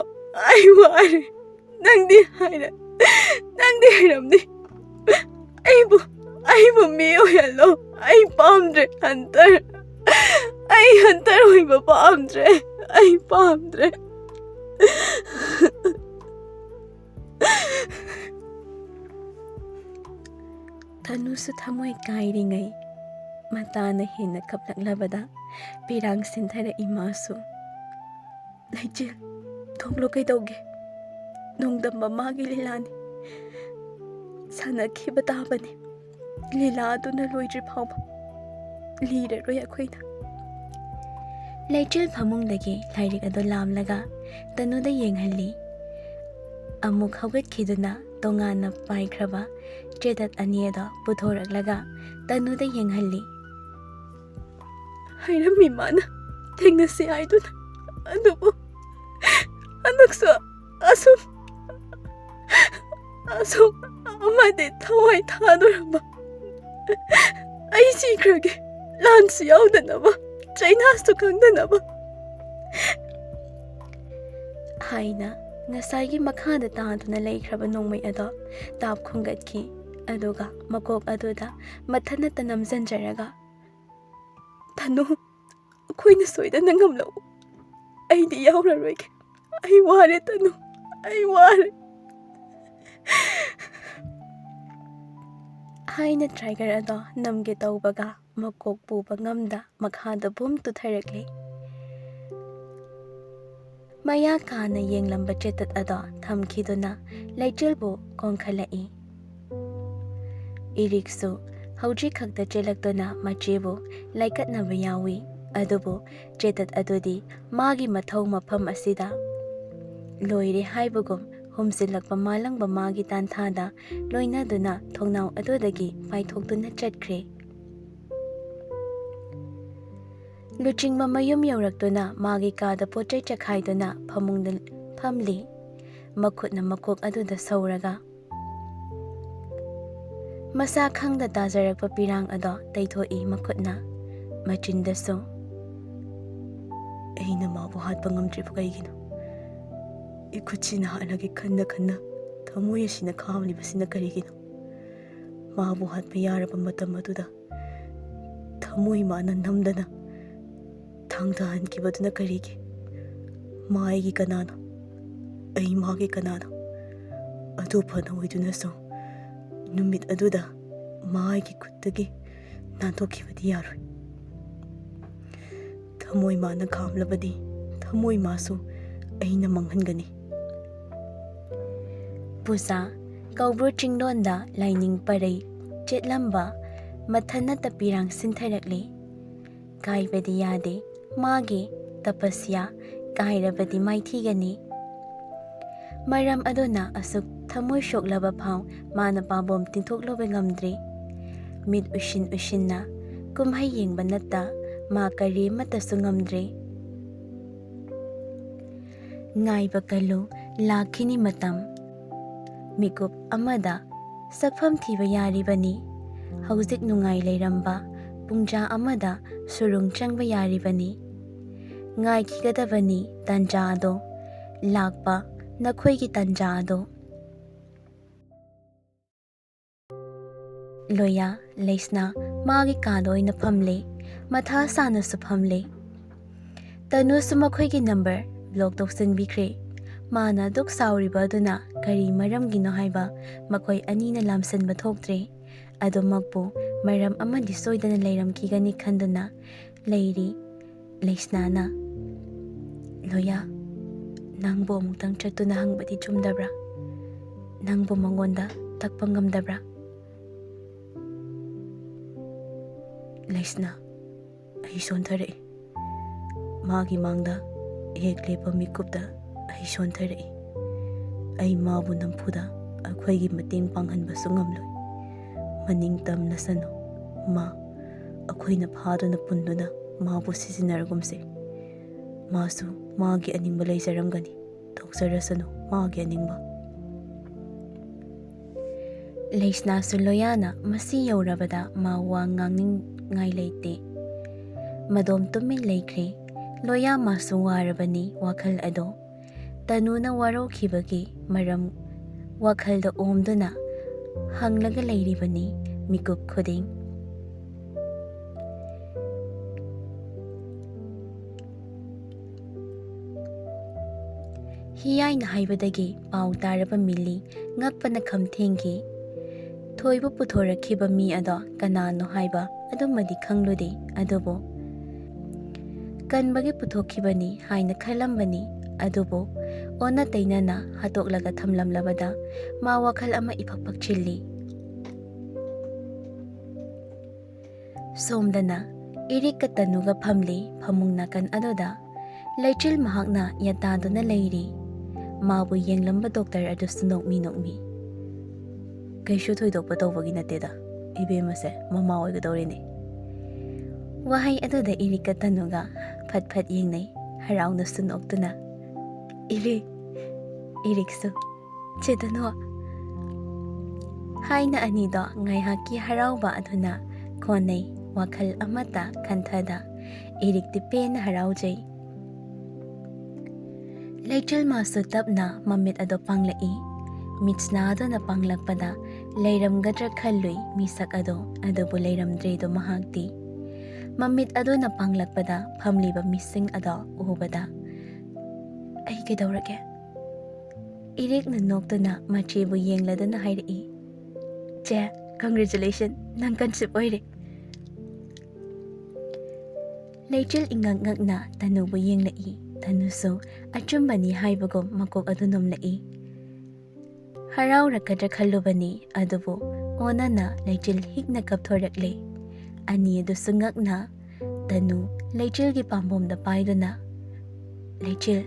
ꯑꯩ ꯋꯥꯔꯦ꯫ ꯅꯪꯗꯤ ꯍꯥꯏꯔ-, ꯅꯪꯗꯤ ꯍꯩꯔꯝꯅꯤ꯫ ꯑꯩꯕꯨ, ꯑꯩꯕꯨ ꯃꯤ ꯑꯣꯏꯍꯜꯂꯣ꯫ ꯑꯩ ꯄꯥꯝꯗ꯭ꯔꯦ ꯍꯟꯇꯔ꯫ ꯑꯩ ꯍꯟꯇꯔ ꯑꯣꯏꯕ ꯄꯥꯝꯗ꯭ꯔꯦ꯫ ꯑꯩ ꯄꯥꯝꯗ꯭ꯔꯦ꯫ ꯇꯅꯨꯁꯨ ꯊꯃꯣꯏ ꯀꯥꯏꯔꯤꯉꯩ ꯃꯇꯥꯅ ꯍꯦꯟꯅ ꯀꯞꯂꯛꯂꯕꯗ ꯄꯤꯔꯥꯡ ꯁꯤꯟꯊꯔꯛꯏ ꯃꯥꯁꯨ꯫ "ꯂꯩꯆꯤꯜ, ꯊꯣꯛꯂꯣ, ꯀꯩꯗꯧꯒꯦ? ꯅꯣꯡꯗꯝꯕ ꯃꯥꯒꯤ ꯂꯤꯂꯥꯅꯤ꯫ ꯁꯥꯟꯅꯈꯤꯕ ꯇꯥꯕꯅꯤ꯫ ꯂꯤꯂꯥ ꯑꯗꯨꯅ ꯂꯣꯏꯗ꯭ꯔꯤ ꯐꯥꯎꯕ ꯂꯤꯔꯔꯣꯏ ꯑꯩꯈꯣꯏꯅ꯫" ꯂꯩꯆꯤꯜ ꯐꯃꯨꯡꯗꯒꯤ ꯂꯥꯏꯔꯤꯛ ꯑꯗꯨ ꯂꯥꯝꯂꯒ ꯇꯅꯨꯗ ꯌꯦꯡꯍꯜꯂꯤ꯫ ꯑꯃꯨꯛ ꯍꯧꯒꯠꯈꯤꯗꯨꯅ ꯇꯣꯉꯥꯟꯅ ꯄꯥꯏꯈ꯭ꯔꯕ ꯆꯦꯇꯠ ꯑꯅꯤ ꯑꯗꯣ ꯄꯨꯊꯣꯔꯛꯂꯒ ꯇꯅꯨꯗ ꯌꯦꯡꯍꯜꯂꯤ꯫ "ꯍꯥꯏꯔꯝꯃꯤ ꯃꯥꯅ ꯊꯦꯡꯅꯁꯤ ꯍꯥꯏꯗꯨꯅ, ꯑꯗꯨꯕꯨ ꯍꯟꯗꯛꯁꯨ ꯑꯁꯨꯝ, ꯑꯁꯨꯝ ꯑꯃꯗꯤ ꯊꯋꯥꯏ ꯊꯥꯗꯣꯔꯕ꯫ ꯑꯩ ꯁꯤꯈ꯭ꯔꯒꯦ, ꯂꯥꯟꯁꯨ ꯌꯥꯎꯗꯅꯕ, ꯆꯩꯅꯥꯁꯨ ꯈꯪꯗꯅꯕ" ꯍꯥꯏꯅ ꯉꯁꯥꯏꯒꯤ ꯃꯈꯥꯗ ꯇꯥꯗꯨꯅ ꯂꯩꯈ꯭ꯔꯕ ꯅꯣꯡꯃꯩ ꯑꯗꯣ ꯇꯥꯞ ꯈꯨꯝꯒꯠꯈꯤ꯫ ꯑꯗꯨꯒ ꯃꯀꯣꯛ ꯑꯗꯨꯗ ꯃꯊꯟꯅꯇ ꯅꯝꯁꯤꯟꯖꯔꯒ, "ꯇꯅꯨ, ꯑꯩꯈꯣꯏꯅ ꯁꯣꯏꯗꯅ ꯉꯝꯂꯛꯎ꯫ ꯑꯩꯗꯤ ꯌꯥꯎꯔꯔꯣꯏꯒꯦ꯫ ꯑꯩ ꯋꯥꯔꯦ ꯇꯅꯨ, ꯑꯩ ꯋꯥꯔꯦ" ꯍꯥꯏꯅ ꯇ꯭ꯔꯥꯏꯒꯔ ꯑꯗꯣ ꯅꯝꯒꯦ ꯇꯧꯕꯒ ꯃꯀꯣꯛ ꯄꯨꯕ ꯉꯝꯗ ꯃꯈꯥꯗ ꯕꯨꯝ ꯇꯨꯊꯔꯛꯂꯦ꯫ ꯃꯌꯥ ꯀꯥꯅ ꯌꯦꯡꯂꯝꯕ ꯆꯦꯇꯠ ꯑꯗꯣ ꯊꯝꯈꯤꯗꯨꯅ ꯂꯩꯆꯤꯜꯕꯨ ꯀꯣꯟꯈꯠꯂꯛꯏ꯫ ꯏꯔꯤꯛꯁꯨ ꯍꯧꯖꯤꯛ ꯈꯛꯇ ꯆꯦꯜꯂꯛꯇꯨꯅ ꯃꯆꯦꯕꯨ ꯂꯥꯏꯀꯠꯅꯕ ꯌꯥꯎꯏ, ꯑꯗꯨꯕꯨ ꯆꯦꯇꯠ ꯑꯗꯨꯗꯤ ꯃꯥꯒꯤ ꯃꯊꯧ ꯃꯐꯝ ꯑꯁꯤꯗ ꯂꯣꯏꯔꯦ ꯍꯥꯏꯕꯒꯨꯝ ꯍꯨꯝꯖꯤꯜꯂꯛꯄ ꯃꯥꯂꯪꯕ ꯃꯥꯒꯤ ꯇꯥꯟꯊꯥꯗ ꯂꯣꯏꯅꯗꯨꯅ ꯊꯣꯡꯅꯥꯎ ꯑꯗꯨꯗꯒꯤ ꯄꯥꯏꯊꯣꯛꯇꯨꯅ ꯆꯠꯈ꯭ꯔꯦ꯫ ꯂꯨꯆꯤꯡꯕ ꯃꯌꯨꯝ ꯌꯧꯔꯛꯇꯨꯅ ꯃꯥꯒꯤ ꯀꯥꯗ ꯄꯣꯠ ꯆꯩ ꯆꯈꯥꯏꯗꯨꯅ ꯐꯃꯨꯡꯗ ꯐꯝꯂꯤ꯫ ꯃꯈꯨꯠꯅ ꯃꯀꯣꯛ ꯑꯗꯨꯗ ꯁꯧꯔꯒ ꯃꯁꯥ ꯈꯪꯗ ꯇꯥꯖꯔꯛꯄ ꯄꯤꯔꯥꯡ ꯑꯗꯣ ꯇꯩꯊꯣꯛꯏ ꯃꯈꯨꯠꯅ꯫ ꯃꯆꯤꯟꯗꯁꯨ, ꯑꯩꯅ ꯃꯥꯕꯨ ꯍꯥꯠꯄ ꯉꯝꯗ꯭ꯔꯤꯕ ꯀꯩꯒꯤꯅꯣ? ꯏꯈꯨꯠꯁꯤꯅ ꯍꯥꯠꯂꯒꯦ ꯈꯟꯅ ꯈꯟꯅ ꯊꯃꯣꯏ ꯑꯁꯤꯅ ꯈꯥꯝꯂꯤꯕꯁꯤꯅ ꯀꯔꯤꯒꯤꯅꯣ? ꯃꯥꯕꯨ ꯍꯥꯠꯄ ꯌꯥꯔꯕ ꯃꯇꯝ ꯑꯗꯨꯗ ꯊꯃꯣꯏ ꯃꯥꯅ ꯅꯝꯗꯅ ꯊꯥꯡꯊꯍꯟꯈꯤꯕꯗꯨꯅ ꯀꯔꯤꯒꯤ? ꯃꯥ ꯑꯩꯒꯤ ꯀꯅꯥꯅꯣ? ꯑꯩ ꯃꯥꯒꯤ ꯀꯅꯥꯅꯣ? ꯑꯗꯨ ꯐꯅ ꯑꯣꯏꯗꯨꯅꯁꯨ ꯅꯨꯃꯤꯠ ꯑꯗꯨꯗ ꯃꯥ ꯑꯩꯒꯤ ꯈꯨꯠꯇꯒꯤ ꯅꯥꯟꯊꯣꯛꯈꯤꯕꯗꯤ ꯌꯥꯔꯣꯏ꯫ ꯊꯃꯣꯏ ꯃꯥꯅ ꯈꯥꯝꯂꯕꯗꯤ ꯊꯃꯣꯏ ꯃꯥꯁꯨ ꯑꯩꯅ ꯃꯥꯡꯍꯟꯒꯅꯤ꯫ ꯄꯨꯖꯥ ꯀꯧꯕ꯭ꯔꯨ ꯆꯤꯡꯗꯣꯟꯗ ꯂꯥꯏꯅꯤꯡ ꯄꯔꯩ ꯆꯦꯠꯂꯝꯕ ꯃꯊꯟꯅꯇ ꯄꯤꯔꯥꯡ ꯁꯤꯟꯊꯔꯛꯂꯤ꯫ ꯀꯥꯏꯕꯗꯤ ꯌꯥꯗꯦ, ꯃꯥꯒꯤ ꯇꯄꯁ꯭ꯌꯥ ꯀꯥꯏꯔꯕꯗꯤ ꯃꯥꯏꯊꯤꯒꯅꯤ꯫ ꯃꯔꯝ ꯑꯗꯨꯅ ꯑꯁꯨꯛ ꯊꯃꯣꯏ ꯁꯣꯛꯂꯕ ꯐꯥꯎ ꯃꯥꯅ ꯄꯥꯝꯕꯣꯝ ꯇꯤꯡꯊꯣꯛꯂꯨꯕ ꯉꯝꯗ꯭ꯔꯤ꯫ ꯃꯤꯠ ꯎꯏꯁꯤꯟ ꯎꯏꯁꯤꯟꯅ ꯀꯨꯝꯍꯩ ꯌꯦꯡꯕ ꯅꯠꯇ ꯃꯥ ꯀꯔꯤꯃꯠꯇꯁꯨ ꯉꯝꯗ꯭ꯔꯤ꯫ ꯉꯥꯏꯕ ꯀꯜꯂꯨ, ꯂꯥꯛꯈꯤꯅꯤ ꯃꯇꯝ꯫ ꯃꯤꯀꯨꯞ ꯑꯃꯗ ꯁꯛꯐꯝ ꯊꯤꯕ ꯌꯥꯔꯤꯕꯅꯤ꯫ ꯍꯧꯖꯤꯛ ꯅꯨꯡꯉꯥꯏ ꯂꯩꯔꯝꯕ ꯄꯨꯡꯖꯥ ꯑꯃꯗ ꯁꯨꯔꯨꯡ ꯆꯪꯕ ꯌꯥꯔꯤꯕꯅꯤ꯫ ꯉꯥꯏꯈꯤꯒꯗꯕꯅꯤ ꯇꯥꯟꯖꯥ ꯑꯗꯣ, ꯂꯥꯛꯄ ꯅꯈꯣꯏꯒꯤ ꯇꯥꯟꯖꯥ ꯑꯗꯣ꯫ ꯂꯣꯌꯥ, ꯂꯩꯁꯅꯥ ꯃꯥꯒꯤ ꯀꯥꯗ ꯑꯣꯏꯅ ꯐꯝꯂꯦ꯫ ꯃꯊꯥ ꯁꯥꯅꯁꯨ ꯐꯝꯂꯦ꯫ ꯇꯅꯨꯁꯨ ꯃꯈꯣꯏꯒꯤ ꯅꯝꯕꯔ ꯕ꯭ꯂꯣꯛ ꯇꯧꯁꯤꯟꯕꯤꯈ꯭ꯔꯦ꯫ ꯃꯥꯅ ꯑꯗꯨꯛ ꯁꯥꯎꯔꯤꯕ ꯑꯗꯨꯅ ꯀꯔꯤ ꯃꯔꯝꯒꯤꯅꯣ ꯍꯥꯏꯕ ꯃꯈꯣꯏ ꯑꯅꯤꯅ ꯂꯥꯝꯁꯤꯟꯕ ꯊꯣꯛꯇ꯭ꯔꯦ꯫ ꯑꯗꯨꯃꯛꯄꯨ ꯃꯔꯝ ꯑꯃꯗꯤ ꯁꯣꯏꯗꯅ ꯂꯩꯔꯝꯈꯤꯒꯅꯤ ꯈꯟꯗꯨꯅ ꯂꯩꯔꯤ꯫ ꯂꯩꯁꯅꯥꯅ, "ꯂꯣꯌꯥ, ꯅꯪꯕꯨ ꯑꯃꯨꯛꯇꯪ ꯆꯠꯇꯨꯅ ꯍꯪꯕꯗꯤ ꯆꯨꯝꯗꯕ꯭ꯔꯥ? ꯅꯪꯕꯨ ꯃꯉꯣꯟꯗ ꯇꯛꯄ ꯉꯝꯗꯕ꯭ꯔꯥ?" ꯂꯩꯁꯅꯥ, ꯑꯩ ꯁꯣꯟꯊꯔꯛꯏ꯫ ꯃꯥꯒꯤ ꯃꯥꯡꯗ ꯍꯦꯛ ꯂꯦꯞꯄ ꯃꯤꯀꯨꯞꯇ ꯑꯩ ꯁꯣꯟꯊꯔꯛꯏ꯫ ꯑꯩ ꯃꯥꯕꯨ ꯅꯝꯐꯨꯗ ꯑꯩꯈꯣꯏꯒꯤ ꯃꯇꯦꯡ ꯄꯥꯡꯍꯟꯕꯁꯨ ꯉꯝꯂꯣꯏ꯫ ꯃꯅꯤꯡ ꯇꯝꯂꯁꯅꯨ꯫ ꯃꯥ, ꯑꯩꯈꯣꯏꯅ ꯐꯥꯗꯨꯅ ꯄꯨꯟꯗꯨꯅ ꯃꯥꯕꯨ ꯁꯤꯖꯤꯟꯅꯔꯒꯨꯝꯁꯦ꯫ ꯃꯥꯁꯨ ꯃꯥꯒꯤ ꯑꯅꯤꯡꯕ ꯂꯩꯖꯔꯝꯒꯅꯤ꯫ ꯇꯧꯖꯔꯁꯅꯨ ꯃꯥꯒꯤ ꯑꯅꯤꯡꯕ꯫ ꯂꯩꯁꯅꯥꯁꯨ ꯂꯣꯌꯥꯅ ꯃꯁꯤ ꯌꯧꯔꯕꯗ ꯃꯥ ꯋꯥ ꯉꯥꯡꯅꯤꯡꯉꯥꯏ ꯂꯩꯇꯦ꯫ ꯃꯗꯣꯝ ꯇꯨꯃꯤꯟ ꯂꯩꯈ꯭ꯔꯦ꯫ ꯂꯣꯌꯥꯃꯥꯁꯨ ꯋꯥꯔꯕꯅꯤ ꯋꯥꯈꯜ ꯑꯗꯣ꯫ ꯇꯅꯨꯅ ꯋꯥꯔꯧꯈꯤꯕꯒꯤ ꯃꯔꯝ ꯋꯥꯈꯜꯗ ꯑꯣꯝꯗꯨꯅ ꯍꯪꯂꯒ ꯂꯩꯔꯤꯕꯅꯤ ꯃꯤꯀꯨꯞ ꯈꯨꯗꯤꯡ꯫ ꯍꯤꯌꯥꯏꯅ ꯍꯥꯏꯕꯗꯒꯤ ꯄꯥꯎ ꯇꯥꯔꯕ ꯃꯤꯂꯤ ꯉꯛꯄꯅ ꯈꯝ ꯊꯦꯡꯈꯤ꯫ ꯊꯣꯏꯕ ꯄꯨꯊꯣꯔꯛꯈꯤꯕ ꯃꯤ ꯑꯗꯣ ꯀꯅꯥꯅꯣ ꯍꯥꯏꯕ ꯑꯗꯨꯃꯗꯤ ꯈꯪꯂꯨꯗꯦ, ꯑꯗꯨꯕꯨ ꯀꯟꯕꯒꯤ ꯄꯨꯊꯣꯛꯈꯤꯕꯅꯤ ꯍꯥꯏꯅ ꯈꯜꯂꯝꯕꯅꯤ꯫ ꯑꯗꯨꯕꯨ ꯑꯣꯟꯅ ꯇꯩꯅꯅ ꯍꯥꯠꯇꯣꯛꯂꯒ ꯊꯝꯂꯝꯂꯕꯗ ꯃꯥ ꯋꯥꯈꯜ ꯑꯃ ꯏꯐꯛ ꯐꯛꯆꯤꯜꯂꯤ꯫ ꯁꯣꯝꯗꯅ ꯏꯔꯤꯛꯀ ꯇꯅꯨꯒ ꯐꯝꯂꯤ ꯐꯃꯨꯡ ꯅꯥꯀꯟ ꯑꯗꯨꯗ꯫ ꯂꯩꯆꯤꯜ ꯃꯍꯥꯛꯅ ꯌꯥꯇꯥꯗꯨꯅ ꯂꯩꯔꯤ꯫ ꯃꯥꯕꯨ ꯌꯦꯡꯂꯝꯕ ꯗꯣꯛꯇꯔ ꯑꯗꯨꯁꯨ ꯅꯣꯛꯃꯤ ꯅꯣꯛꯃꯤ꯫ "ꯀꯩꯁꯨ ꯊꯣꯏꯗꯣꯛꯄ ꯇꯧꯕꯒꯤ ꯅꯠꯇꯦꯗ, ꯏꯕꯦꯝꯃꯁꯦ ꯃꯃꯥ ꯑꯣꯏꯒꯗꯧꯔꯤꯅꯦ꯫" ꯋꯥꯍꯩ ꯑꯗꯨꯗ ꯏꯔꯤꯛꯀ ꯇꯅꯨꯒ ꯐꯠ ꯐꯠ ꯌꯦꯡꯅꯩ, ꯍꯔꯥꯎꯅꯁꯨ ꯅꯣꯛꯇꯨꯅ꯫ "ꯏꯔꯤꯛ, ꯏꯔꯤꯛꯁꯨ ꯆꯦ ꯇꯅꯨ" ꯍꯥꯏꯅ ꯑꯅꯤꯗꯣ ꯉꯥꯏꯍꯥꯛꯀꯤ ꯍꯔꯥꯎꯕ ꯑꯗꯨꯅ ꯈꯣꯟꯅꯩ, ꯋꯥꯈꯜ ꯑꯃꯠꯇ ꯈꯟꯊꯗ꯫ ꯏꯔꯤꯛꯇꯤ ꯄꯦꯟꯅ ꯍꯔꯥꯎꯖꯩ꯫ ꯂꯩꯆꯤꯜ ꯃꯥꯁꯨ ꯇꯞꯅ ꯃꯃꯤꯠ ꯑꯗꯨ ꯄꯥꯡꯂꯛꯏ꯫ ꯃꯤꯠꯁꯅꯥꯗꯨꯅ ꯄꯥꯡꯂꯛꯄꯗ ꯂꯩꯔꯝꯒꯗ꯭ꯔꯥ ꯈꯜꯂꯨꯏ ꯃꯤꯁꯛ ꯑꯗꯨ, ꯑꯗꯨꯕꯨ ꯂꯩꯔꯝꯗ꯭ꯔꯦꯗꯣ ꯃꯍꯥꯛꯇꯤ꯫ ꯃꯃꯤꯠ ꯑꯗꯨꯅ ꯄꯥꯡꯂꯛꯄꯗ ꯐꯝꯂꯤꯕ ꯃꯤꯁꯤꯡ ꯑꯗꯣ ꯎꯕꯗ, "ꯑꯩ ꯀꯩꯗꯧꯔꯒꯦ?" ꯏꯔꯤꯛꯅ ꯅꯣꯛꯇꯨꯅ ꯃꯆꯦꯕꯨ ꯌꯦꯡꯂꯗꯨꯅ ꯍꯥꯏꯔꯛꯏ, "ꯆꯦ, congratulation, ꯅꯪ conceive ꯑꯣꯏꯔꯦ꯫" ꯂꯩꯆꯤꯜ ꯏꯉꯛ ꯉꯛꯅ ꯇꯅꯨꯕꯨ ꯌꯦꯡꯂꯛꯏ꯫ ꯇꯅꯨꯁꯨ ꯑꯆꯨꯝꯕꯅꯤ ꯍꯥꯏꯕꯒꯨꯝ ꯃꯀꯣꯛ ꯑꯗꯨ ꯅꯣꯝꯂꯛꯏ꯫ ꯍꯔꯥꯎꯔꯛꯀꯗ꯭ꯔꯥ ꯈꯜꯂꯨꯕꯅꯤ, ꯑꯗꯨꯕꯨ ꯑꯣꯟꯅꯅ ꯂꯩꯆꯤꯜ ꯍꯤꯛꯅ ꯀꯞꯊꯣꯔꯛꯂꯦ꯫ ꯑꯅꯤ ꯑꯗꯨꯁꯨ ꯉꯛꯅ ꯇꯅꯨ ꯂꯩꯆꯤꯜꯒꯤ ꯄꯥꯝꯕꯣꯝꯗ ꯄꯥꯏꯗꯨꯅ, "ꯂꯩꯆꯤꯜ,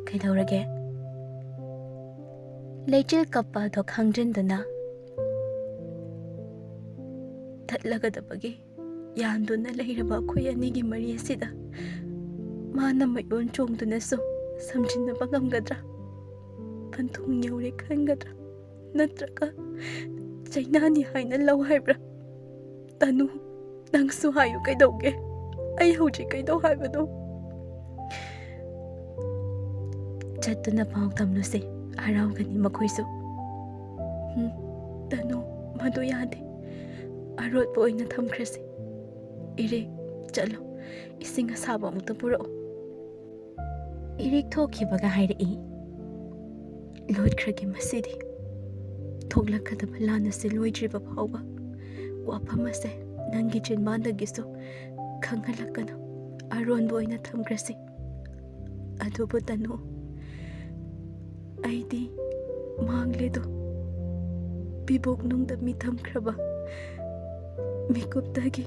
ꯀꯩꯗꯧꯔꯒꯦ?" ꯂꯩꯆꯤꯜ ꯀꯞꯄ ꯑꯗꯣ ꯈꯪꯖꯤꯟꯗꯨꯅ, "ꯇꯠꯂꯒꯗꯕꯒꯤ ꯌꯥꯟꯗꯨꯅ ꯂꯩꯔꯕ ꯑꯩꯈꯣꯏ ꯑꯅꯤꯒꯤ ꯃꯔꯤ ꯑꯁꯤꯗ ꯃꯥꯅ ꯃꯩꯑꯣꯟ ꯆꯣꯡꯗꯨꯅꯁꯨ ꯁꯝꯖꯤꯟꯅꯕ ꯉꯝꯒꯗ꯭ꯔꯥ? ꯄꯟꯊꯨꯡ ꯌꯧꯔꯦ ꯈꯟꯒꯗ꯭ꯔꯥ? ꯅꯠꯇ꯭ꯔꯒ ꯆꯩꯅꯥꯅꯤ ꯍꯥꯏꯅ ꯂꯧ ꯍꯥꯏꯕ꯭ꯔꯥ? ꯇꯅꯨ, ꯅꯪꯁꯨ ꯍꯥꯏꯌꯨ, ꯀꯩꯗꯧꯒꯦ? ꯑꯩ ꯍꯧꯖꯤꯛ ꯀꯩꯗꯧ ꯍꯥꯏꯕꯅꯣ?" ꯆꯠꯇꯨꯅ ꯄꯥꯎ ꯇꯝꯂꯨꯁꯦ, ꯍꯔꯥꯎꯒꯅꯤ ꯃꯈꯣꯏꯁꯨ꯫ ꯎꯝ, ꯇꯅꯨ, ꯃꯗꯨ ꯌꯥꯗꯦ꯫ ꯑꯔꯣꯠꯄ ꯑꯣꯏꯅ ꯊꯝꯈ꯭ꯔꯁꯤ꯫ ꯏꯔꯦꯛ, ꯆꯠꯂꯣ, ꯏꯁꯤꯡ ꯑꯁꯥꯕ ꯑꯃꯨꯛꯇ ꯄꯨꯔꯛꯎ꯫ ꯏꯔꯦꯛ ꯊꯣꯛꯈꯤꯕꯒ ꯍꯥꯏꯔꯛꯏ, ꯂꯣꯠꯈ꯭ꯔꯒꯦ ꯃꯁꯤꯗꯤ꯫ ꯊꯣꯛꯂꯛꯀꯗꯕ ꯂꯥꯟ ꯑꯁꯤ ꯂꯣꯏꯗ꯭ꯔꯤꯕ ꯐꯥꯎꯕ ꯋꯥꯐꯝ ꯑꯁꯦ ꯅꯪꯒꯤ ꯆꯤꯟꯕꯥꯟꯗꯒꯤꯁꯨ ꯈꯪꯍꯜꯂꯛꯀꯅꯨ꯫ ꯑꯔꯣꯟꯕ ꯑꯣꯏꯅ ꯊꯝꯈ꯭ꯔꯁꯤ꯫ ꯑꯗꯨꯕꯨ ꯇꯅꯨ, ꯑꯩꯗꯤ ꯃꯥꯡꯂꯦꯗꯣ꯫ ꯄꯤꯕꯣꯛ ꯅꯨꯡꯗ ꯃꯤ ꯊꯝꯈ꯭ꯔꯕ ꯃꯤꯀꯨꯞꯇꯒꯤ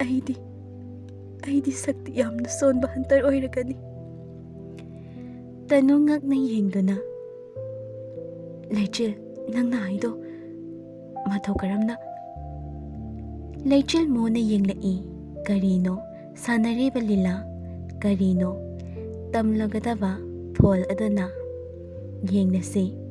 ꯑꯩꯗꯤ, ꯑꯩꯗꯤ ꯁꯛꯇꯤ ꯌꯥꯝꯅ ꯁꯣꯟꯕ ꯍꯟꯇꯔ ꯑꯣꯏꯔꯒꯅꯤ꯫ ꯇꯅꯨ ꯉꯛꯅ ꯌꯦꯡꯗꯨꯅ, ꯂꯩꯆꯤꯜ, ꯅꯪꯅ ꯍꯥꯏꯗꯣ ꯃꯇꯧ ꯀꯔꯝꯅ? ꯂꯩꯆꯤꯜ ꯃꯣꯟꯅ ꯌꯦꯡꯂꯛꯏ꯫ ꯀꯔꯤꯅꯣ ꯁꯥꯟꯅꯔꯤꯕ ꯂꯤꯂꯥ? ꯀꯔꯤꯅꯣ ꯇꯝꯂꯒꯗꯕ ꯐꯣꯜ ꯑꯗꯨꯅ? ꯌꯦꯡꯂꯁꯤ꯫